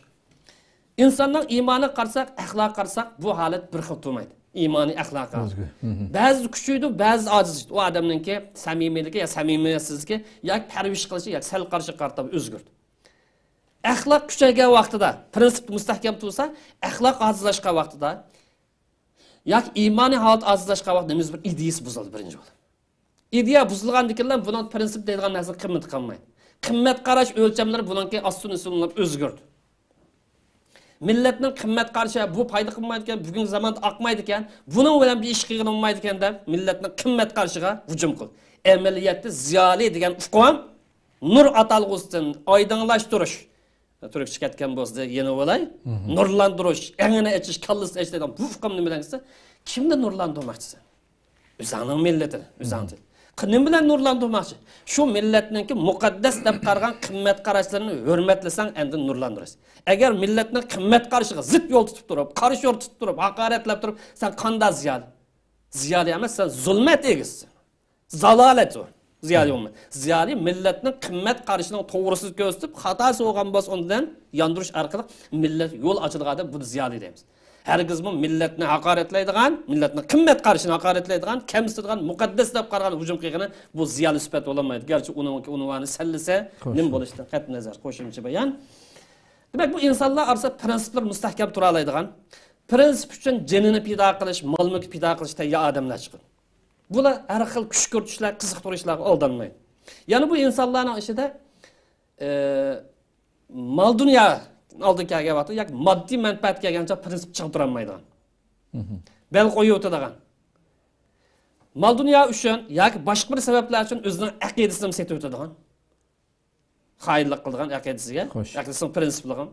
ئىنساننىڭ ئىمانىغا قارىساق، ئەخلاقىغا قارىساق، بۇ ھالەت بىر خىل تۇرمايدۇ. ئىمانى، ئەخلاقى. بەزىدە كۈچىيىدۇ، بەزىدە ئاجىزلىشىدۇ. ئۇ ئادەمنىڭكى سەمىمىيلىكى يا سەمىمىيەتسىزلىكى ياكى پەرۋىش قىلىشى ياكى سەل قارىشىغا قارىتا ئۆزگىرىدۇ. ئەخلاق كۈچەيگەن ۋاقتىدا، پىرىنسىپ مۇستەھكەم تۇرسا، ئەخلاق ئاجىزلاشقان ۋاقتىدا ياكى ئىمانىي ھالەت ئاجىزلاشقان ۋاقتىدا نېمىز بىر ئىدىيىسى بۇزۇلىدۇ بىرىنچى بولۇپ. ئىدىيە بۇزۇلغاندىكىنلا بۇنىڭ پىرىنسىپ دەيدىغان نەرسىنىڭ قىممىتى قالمايدۇ. قىممەت قاراش ئۆلچەملىرى بۇنىڭكى ئاستىن ئۈستۈن بولۇپ ئۆزگىرىدۇ. مىللەتنىڭ قىممەت قارىشى، بۇ پايدا قىلمايدىكەن، بۈگۈنكى زاماندا ئاقمايدىكەن، بۇنىڭ بىلەن بىر ئىش قىلغىلى بولمايدىكەن دەپ مىللەتنىڭ قىممەت قارىشىغا ھۇجۇم قىلدى. ئەمەلىيەتتە زىيالىي دېگەن ئۇقۇم نۇر ئاتالغۇسىدىن ئايدىڭلاشتۇرۇش، تۈركچە كەتكەن بولسا يېنىۋالاي، نۇرلاندۇرۇش، ئېڭىنى ئېچىش، كاللىسىنى ئېچىش دەيدىغان بۇ ئۇقۇمنى بىلەڭسە، كىمنى نۇرلاندۇرماقچىسەن؟ ئۆزۈڭنىڭ مىللىتىنى، ئۆزۈڭنى. نېمە بىلەن نۇرلاندۇرماقچى؟ شۇ مىللەتنىڭكى مۇقەددەس دەپ قارىغان قىممەت قاراشلىرىنى ھۆرمەتلىسەڭ، ئەندىن نۇرلاندۇرىسەن. ئەگەر مىللەتنىڭ قىممەت قارىشىغا زىت يول تۇتۇپ تۇرۇپ، قارشى يول تۇتۇپ تۇرۇپ، ھاقارەتلەپ تۇرۇپ، سەن قانداق زىيالىي؟ زىيالىي ئەمەس، سەن زۇلمەت ئىگىسىسەن. زالالەت ئۇ. زىيالىي بولمايدۇ. زىيالىي مىللەتنىڭ قىممەت قارىشىنىڭ توغرىسىنى كۆرسىتىپ، خاتاسى بولغان بولسا ئۇنى ياندۇرۇش ئارقىلىق مىللەت يول ئاچىدىغان ئادەم، بۇنى زىيالىي دەيمىز. ھەرگىزمۇ مىللەتنى ھاقارەتلەيدىغان، مىللەتنىڭ قىممەت قارىشىنى ھاقارەتلەيدىغان، كەمسىتىدىغان، مۇقەددەس دەپ قارىغان ھۇجۇم قىلغىنى بۇ زىيانلىق سۈپەت بولالمايدۇ. گەرچە ئۇنىڭ ئۇنۋانى سەللىسە، نېمە بولۇشىدىن قەتئىينەزەر، قوشۇمچە بايان. دېمەك، بۇ ئىنسانلار ئارىسىدا پىرىنسىپلىرى مۇستەھكەم تۇرالايدىغان، پىرىنسىپ ئۈچۈن جېنىنى پىدا قىلىش، مال-مۈلكى پىدا قىلىش تەييار ئادەملەر چىقىدۇ. بۇلار ھەر خىل كۈشكۈرتۈشلەر، قىزىقتۇرۇشلارغا ئالدانمايدۇ. يەنە بۇ ئىنسانلارنىڭ ئىچىدە، ئى، مال-دۇنيا ئالدىغا كەلگەن ۋاقىتتا ياكى ماددىي مەنپەئەت كەلگەنچە پىرىنسىپ چىڭ تۇرالمايدىغان، بەل قويۇۋېتىدىغان، مال-دۇنيا ئۈچۈن ياكى باشقا بىر سەۋەبلەر ئۈچۈن ئۆزىنىڭ ئەقىدىسىنى سېتىۋېتىدىغان، خائىنلىق قىلىدىغان ئەقىدىسىگە، ئەقىدىسىنىڭ پىرىنسىپلىرىغا،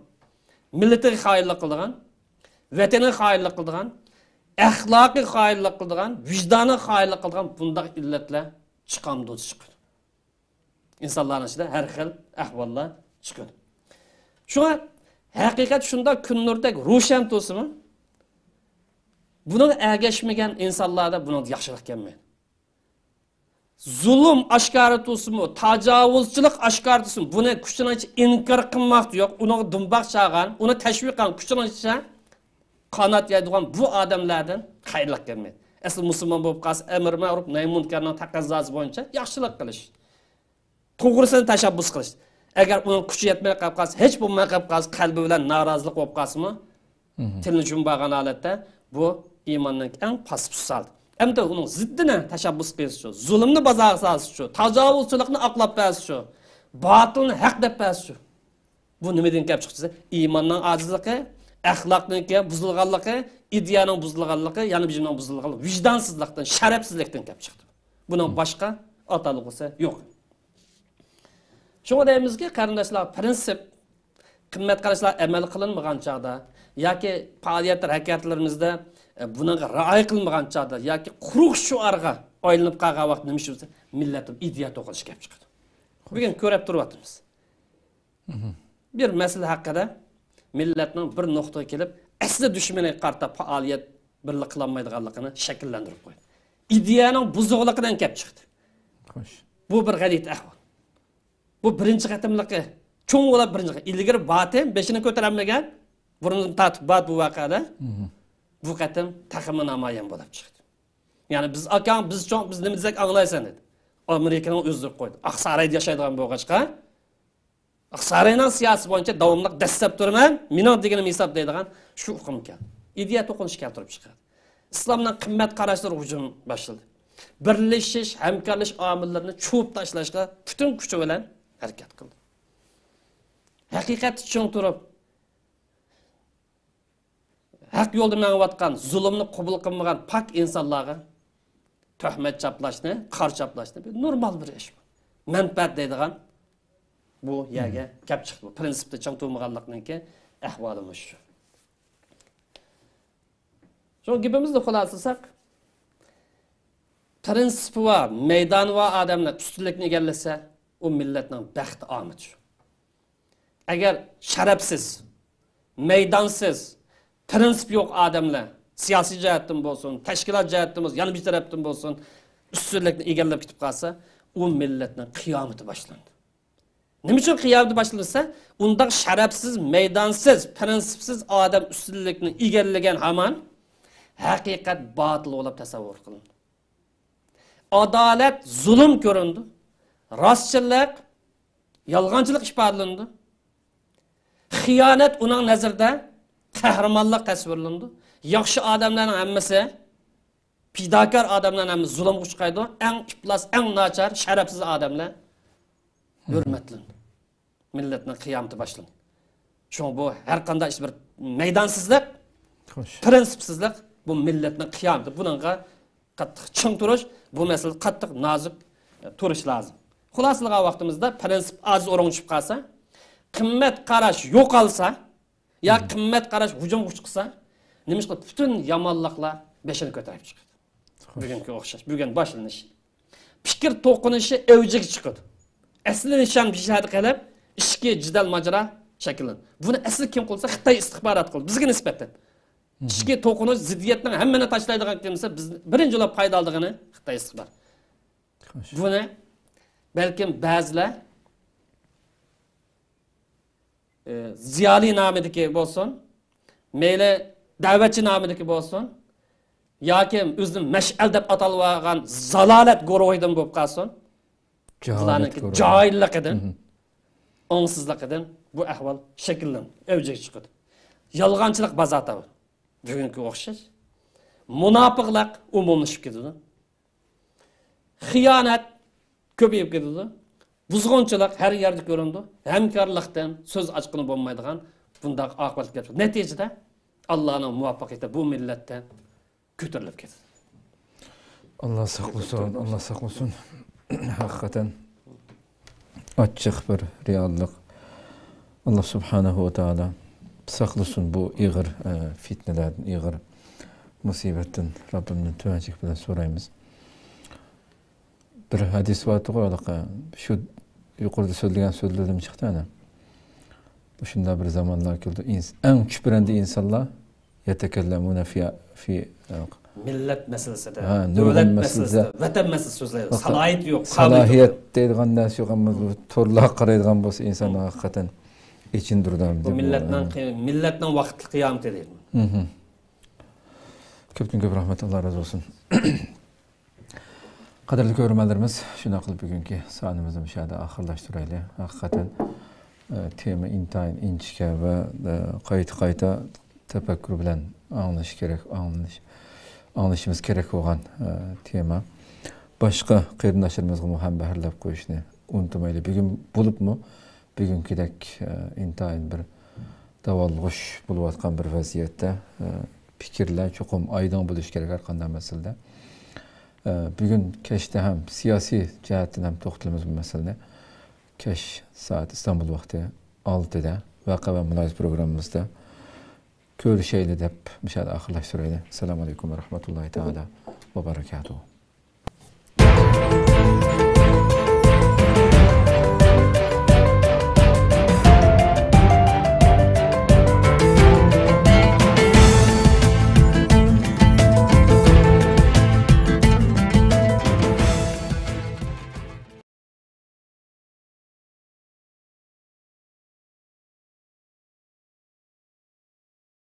مىللىتىگە خائىنلىق قىلىدىغان، ۋەتىنىگە خائىنلىق قىلىدىغان، ئەخلاقىغا خائىنلىق قىلىدىغان، ۋىجدانىغا خائىنلىق قىلىدىغان بۇنداق ئىللەتلەر چىقامدۇ؟ چىقىدۇ. ئىنسانلارنىڭ ئىچىدە ھەر خىل ئەھۋاللار چىقىدۇ. شۇڭا ھەقىقەت شۇنداق كۈن نۇرىدەك روشەن تۇرسىمۇ، بۇنىڭغا ئەگەشمىگەن ئىنسانلاردا بۇنىڭدا ياخشىلىق كەلمەيدۇ. زۇلۇم ئاشكارا تۇرسىمۇ، تاجاۋۇزچىلىق ئاشكارا تۇرسىمۇ، بۇنى كۈچىنىڭچە ئىنكار قىلماق يوق، ئۇنىڭغا دۇمباق چالغان، ئۇنى تەشۋىق قىلغان، كۈچىنىڭچە قانات يايدۇغان بۇ ئادەملەردىن خەيرلىك كەلمەيدۇ. ئەسلى مۇسۇلمان بولۇپ قالسا، ئەمرى مەرۇپ، نەھيى مۇنكەرنىڭ تەقەززاسى بويىچە ياخشىلىق قىلىش، توغرىسىنى تەشەببۇس قىلىش. ئەگەر ئۇنىڭ كۈچى يەتمەي قېلىپ قالسا، ھېچ بولماي قېلىپ قالسا، قەلبى بىلەن نارازىلىق بولۇپ قالسىمۇ، تىلىنى جۇمۇپ بارغان ھالەتتە بۇ ئىماننىڭ ئەڭ پاسسىپ ھالىتى. ئەمدى ئۇنىڭ زىددىنى تەشەببۇس قىلسىچۇ، زۇلۇمنى بازارغا سالسىچۇ، تاجاۋۇزچىلىقنى ئاقلاپ بەرسىچۇ، باتىلنى ھەق دەپ بەرسىچۇ. بۇ نېمىدىن كەپ چىقتى دېسە، ئىماننىڭ ئاجىزلىقى، ئەخلاقنىڭكى بۇزۇلغانلىقى، ئىدىيەنىڭ بۇزۇلغانلىقى، يەنە بىر نېمىنىڭ بۇزۇلغانلىقى، ۋىجدانسىزلىقتىن، شەرەپسىزلىكتىن كەپ چىقتى. بۇنىڭ باشقا ئاتالغۇسى يوق. شۇڭا دەيمىزكى، قېرىنداشلار، پىرىنسىپ، قىممەت قاراشلار ئەمەل قىلىنمىغان چاغدا ياكى پائالىيەت ھەرىكەتلىرىمىزدە، ئە، بۇنىڭغا رىئايە قىلىنمىغان چاغدا ياكى قۇرۇق شوئارغا ئايلىنىپ قالغان ۋاقىتتا نېمە ئىش بولسا، مىللەتتە ئىدىيە توقۇنۇشى كەپ چىقىدۇ. بۈگۈن كۆرۈپ تۇرۇۋاتىمىز. بىر مەسىلە ھەققىدە مىللەتنىڭ بىر نۇقتىغا كېلىپ، ئەسلى دۈشمىنىگە قارىتا پائالىيەت بىرلا قىلالمايدىغانلىقىنى شەكىللەندۈرۈپ قويدى. ئىدىيەنىڭ بۇزۇقلۇقىدىن كەپ چىقتى. خوش. بۇ بىر غەلىتە ئەھۋال. بۇ بىرىنچى قېتىملىقى. چوڭ بولۇپ بىرىنچى قېتىم. ئىلگىرى باتى بېشىنى كۆتۈرەلمىگەن، بۇرنىدىن تارتىپ بار بۇ ۋەقەدە. بۇ قېتىم تېخىمۇ نامايان بولۇپ چىقتى. يەنى بىز ئاكاڭ، بىز چوڭ، بىز نېمە دېسەك ئاڭلايسەن دېدى. ئامېرىكىنىڭ ئۆزلىرى قويدى. ئاقسارايدا ياشايدىغان بولغاچقا، ئاقساراينىڭ سىياسىتى بويىچە داۋاملىق دەسسەپ تۇرىمەن، مېنىڭ دېگىنىمنى ھېسابلايدىغان شۇ ئۇقۇم كەلدى. ئىدىيە توقۇنۇشى كەلتۈرۈپ چىقاردى. ئىسلامنىڭ قىممەت قاراشلىرىغا ھۇجۇم باشلىدى. بىرلىشىش، ھەمكارلىشىش ئامىللىرىنى چۇۋۇپ تاشلاشقا پۈتۈن كۈچى بىلەن ھەرىكەت قىلدى. ھەقىقەتتە چىڭ تۇرۇپ، ھەق يولدا مېڭىۋاتقان، زۇلۇمنى قوبۇل قىلمىغان پاك ئىنسانلارغا تۆھمەت چاپلاشنى، قارا چاپلاشنى بىر نورمال بىر ئىش. مەنپەئەت دەيدىغان بۇ يەرگە كەپ چىقتى. بۇ پىرىنسىپتا چىڭ تۇرمىغانلىقنىڭكى ئەھۋالى مۇشۇ. شۇ گېپىمىزنى خۇلاسىلىساق، پىرىنسىپى بار، مەيدانى بار ئادەملەر ئۈستۈنلۈكنى ئىگىلىسە، ئۇ مىللەتنىڭ بەخت ئامىتى شۇ. ئەگەر شەرەپسىز، مەيدانسىز، پىرىنسىپ يوق ئادەملەر، سىياسىي جەھەتتىن بولسۇن، تەشكىلات جەھەتتىن بولسۇن، يەنە بىر تەرەپتىن بولسۇن، ئۈستۈنلۈكنى ئىگىلەپ كېتىپ قالسا، ئۇ مىللەتنىڭ قىيامىتى باشلىنىدۇ. نېمە ئۈچۈن قىيامىتى باشلىنىدۇ دېسە، ئۇنداق شەرەپسىز، مەيدانسىز، پىرىنسىپسىز ئادەم ئۈستۈنلۈكنى ئىگىلىگەن ھامان ھەقىقەت باتىل بولۇپ تەسەۋۋۇر قىلىنىدۇ. ئادالەت زۇلۇم كۆرۈنىدۇ. راستچىللىق يالغانچىلىق ئىپادىلىنىدۇ. خىيانەت ئۇنىڭ نەزىرىدە قەھرىمانلىق تەسۋىرلىنىدۇ. ياخشى ئادەملەرنىڭ ھەممىسى، پىداكار ئادەملەرنىڭ ھەممىسى زۇلۇمغا ئۇچرايدۇ. ئەڭ ئىپلاس، ئەڭ ناچار، شەرەپسىز ئادەملەر ھۆرمەتلىنىدۇ. مىللەتنىڭ قىيامىتى باشلىنىدۇ. شۇڭا بۇ ھەر قانداق ئىش بىر مەيدانسىزلىق، خوش. پىرىنسىپسىزلىق بۇ مىللەتنىڭ قىيامىتى. بۇنىڭغا قاتتىق چىڭ تۇرۇش، بۇ مەسىلىدە قاتتىق نازۇك، ئە، تۇرۇش لازىم. خۇلاسىلىغان ۋاقتىمىزدا پىرىنسىپ ئاجىز ئورۇنغا چۈشۈپ قالسا، قىممەت قاراش يوقالسا، يا قىممەت قاراش ھۇجۇمغا ئۇچرىسا، نېمە ئىش قىلىدۇ؟ پۈتۈن يامانلىقلار بېشىنى كۆتۈرۈپ چىقىدۇ. خوش. بۈگۈنكىگە ئوخشاش. بۈگۈن باشلىنىشى. پىكىر توقۇنۇشى ئەۋجىگە چىقىدۇ. ئەسلى نىشان بىر يەردە قېلىپ، ئىچكى جېدەل ماجىرا شەكىللىنىدۇ. بۇنى ئەسلى كىم قىلسا، خىتاي ئىستىخبارات قىلدى. بىزگە نىسبەتەن. ئىچكى توقۇنۇش، زىددىيەتنىڭ ھەممىنى تاشلايدىغان كىم دېسە، بىز بىرىنچى بولۇپ پايدا ئالىدىغىنى خىتاي ئىستىخبارات. خوش. بۇنى بەلكىم بەزىلەر ئى، زىيالىي نامىدىكى بولسۇن، مەيلى دەۋەتچى نامىدىكى بولسۇن ياكى ئۆزىنى مەشئەل دەپ ئاتالىۋالغان زالالەت گۇرۇھىدىن بولۇپ قالسۇن، بۇلارنىڭكى جاھىللىقىدىن، ئاڭسىزلىقىدىن بۇ ئەھۋال شەكىللىنىپ ئەۋجىگە چىقىدۇ. يالغانچىلىق بازار تاپىدۇ. بۈگۈنكىگە ئوخشاش. مۇناپىقلىق ئومۇملىشىپ كېتىدۇ. خىيانەت كۆپىيىپ كېتىدۇ. بۇزغۇنچىلىق ھەر يەردە كۆرۈنىدۇ. ھەمكارلىقتىن سۆز ئاچقىلى بولمايدىغان بۇنداق ئاقىۋەتكە كېلىپ چىقىدۇ. نەتىجىدە ئاللانىڭ مۇۋەپپەقىيىتى بۇ مىللەتتىن كۆتۈرۈلۈپ كېتىدۇ. ئاللا ساقلىسۇن، ئاللا ساقلىسۇن. ھەقىقەتەن ئاچچىق بىر رېئاللىق. ئاللا سۇبھانەھۇ ۋە تائالا ساقلىسۇن بۇ ئېغىر، ئە، فىتنىلەردىن، ئېغىر مۇسىبەتتىن رەببىمدىن تۆۋەنچىلىك بىلەن سورايمىز. بىر ھەدىس بارتىغۇ، ھېلىقى شۇ يۇقىرىدا سۆزلىگەن سۆزلىرىم چىقتى ئەنە. شۇنداق بىر زامانلار كېلىدۇ. ئىنس-، ئەڭ چۈپرەندە ئىنسانلار يەتەكەللەمۇنە فى، فى، مىللەت مەسىلىسىدە، ھە، دۆلەت مەسىلىسىدە، ۋەتەن مەسىلىسىدە سۆزلەيدۇ. سالاھىيىتى يوق، قابىلىيىتى يوق دەيدىغان نەرسە يوق، ئەمما بۇ تورلارغا قارايدىغان بولسا ئىنساننى ھەقىقەتەن ئېچىندۇرىدۇ. بۇ مىللەتنىڭ، مىللەتنىڭ ۋاقىتلىق قىيامىتى دەيدۇ. كۆپتىن كۆپ رەھمەت، ئاللا رازى بولسۇن. قەدىرلىك كۆرۈرمەنلىرىمىز، شۇنداق قىلىپ بۈگۈنكى سانىمىزنى مۇشۇ يەردە ئاخىرلاشتۇرايلى. ھەقىقەتەن، ئە، تېما ئىنتايىن ئىنچىكە ۋە، ئە، قايتا-قايتا تەپەككۇر بىلەن ئاڭلىنىش كېرەك، ئاڭلىنىش، ئاڭلىشىمىز كېرەك بولغان، ئە، تېما. باشقا قېرىنداشلىرىمىزغىمۇ ھەمبەھىرلەپ قويۇشنى ئۇنتۇمايلى. بۈگۈن بولۇپمۇ بۈگۈنكىدەك، ئە، ئىنتايىن بىر داۋالغۇش بولۇۋاتقان بىر ۋەزىيەتتە، ئە، پىكىرلەر چوقۇم ئايدىڭ بولۇشى كېرەك ھەر قانداق مەسىلىدە. ئە، بۈگۈن كەچتە ھەم سىياسىي جەھەتتىن ھەم توختىلىمىز بۇ مەسىلىنى. كەچ سائەت ئىستانبۇل ۋاقتى ئالتىدە ۋەقە ۋە مۇلاھىزە پروگراممىمىزدا كۆرۈشەيلى دەپ مۇشۇ يەردە ئاخىرلاشتۇرايلى. ئەسسالامۇ ئەلەيكۇم ۋە رەھمەتۇللاھى تائالا ۋە بەرەكاتۇھۇ.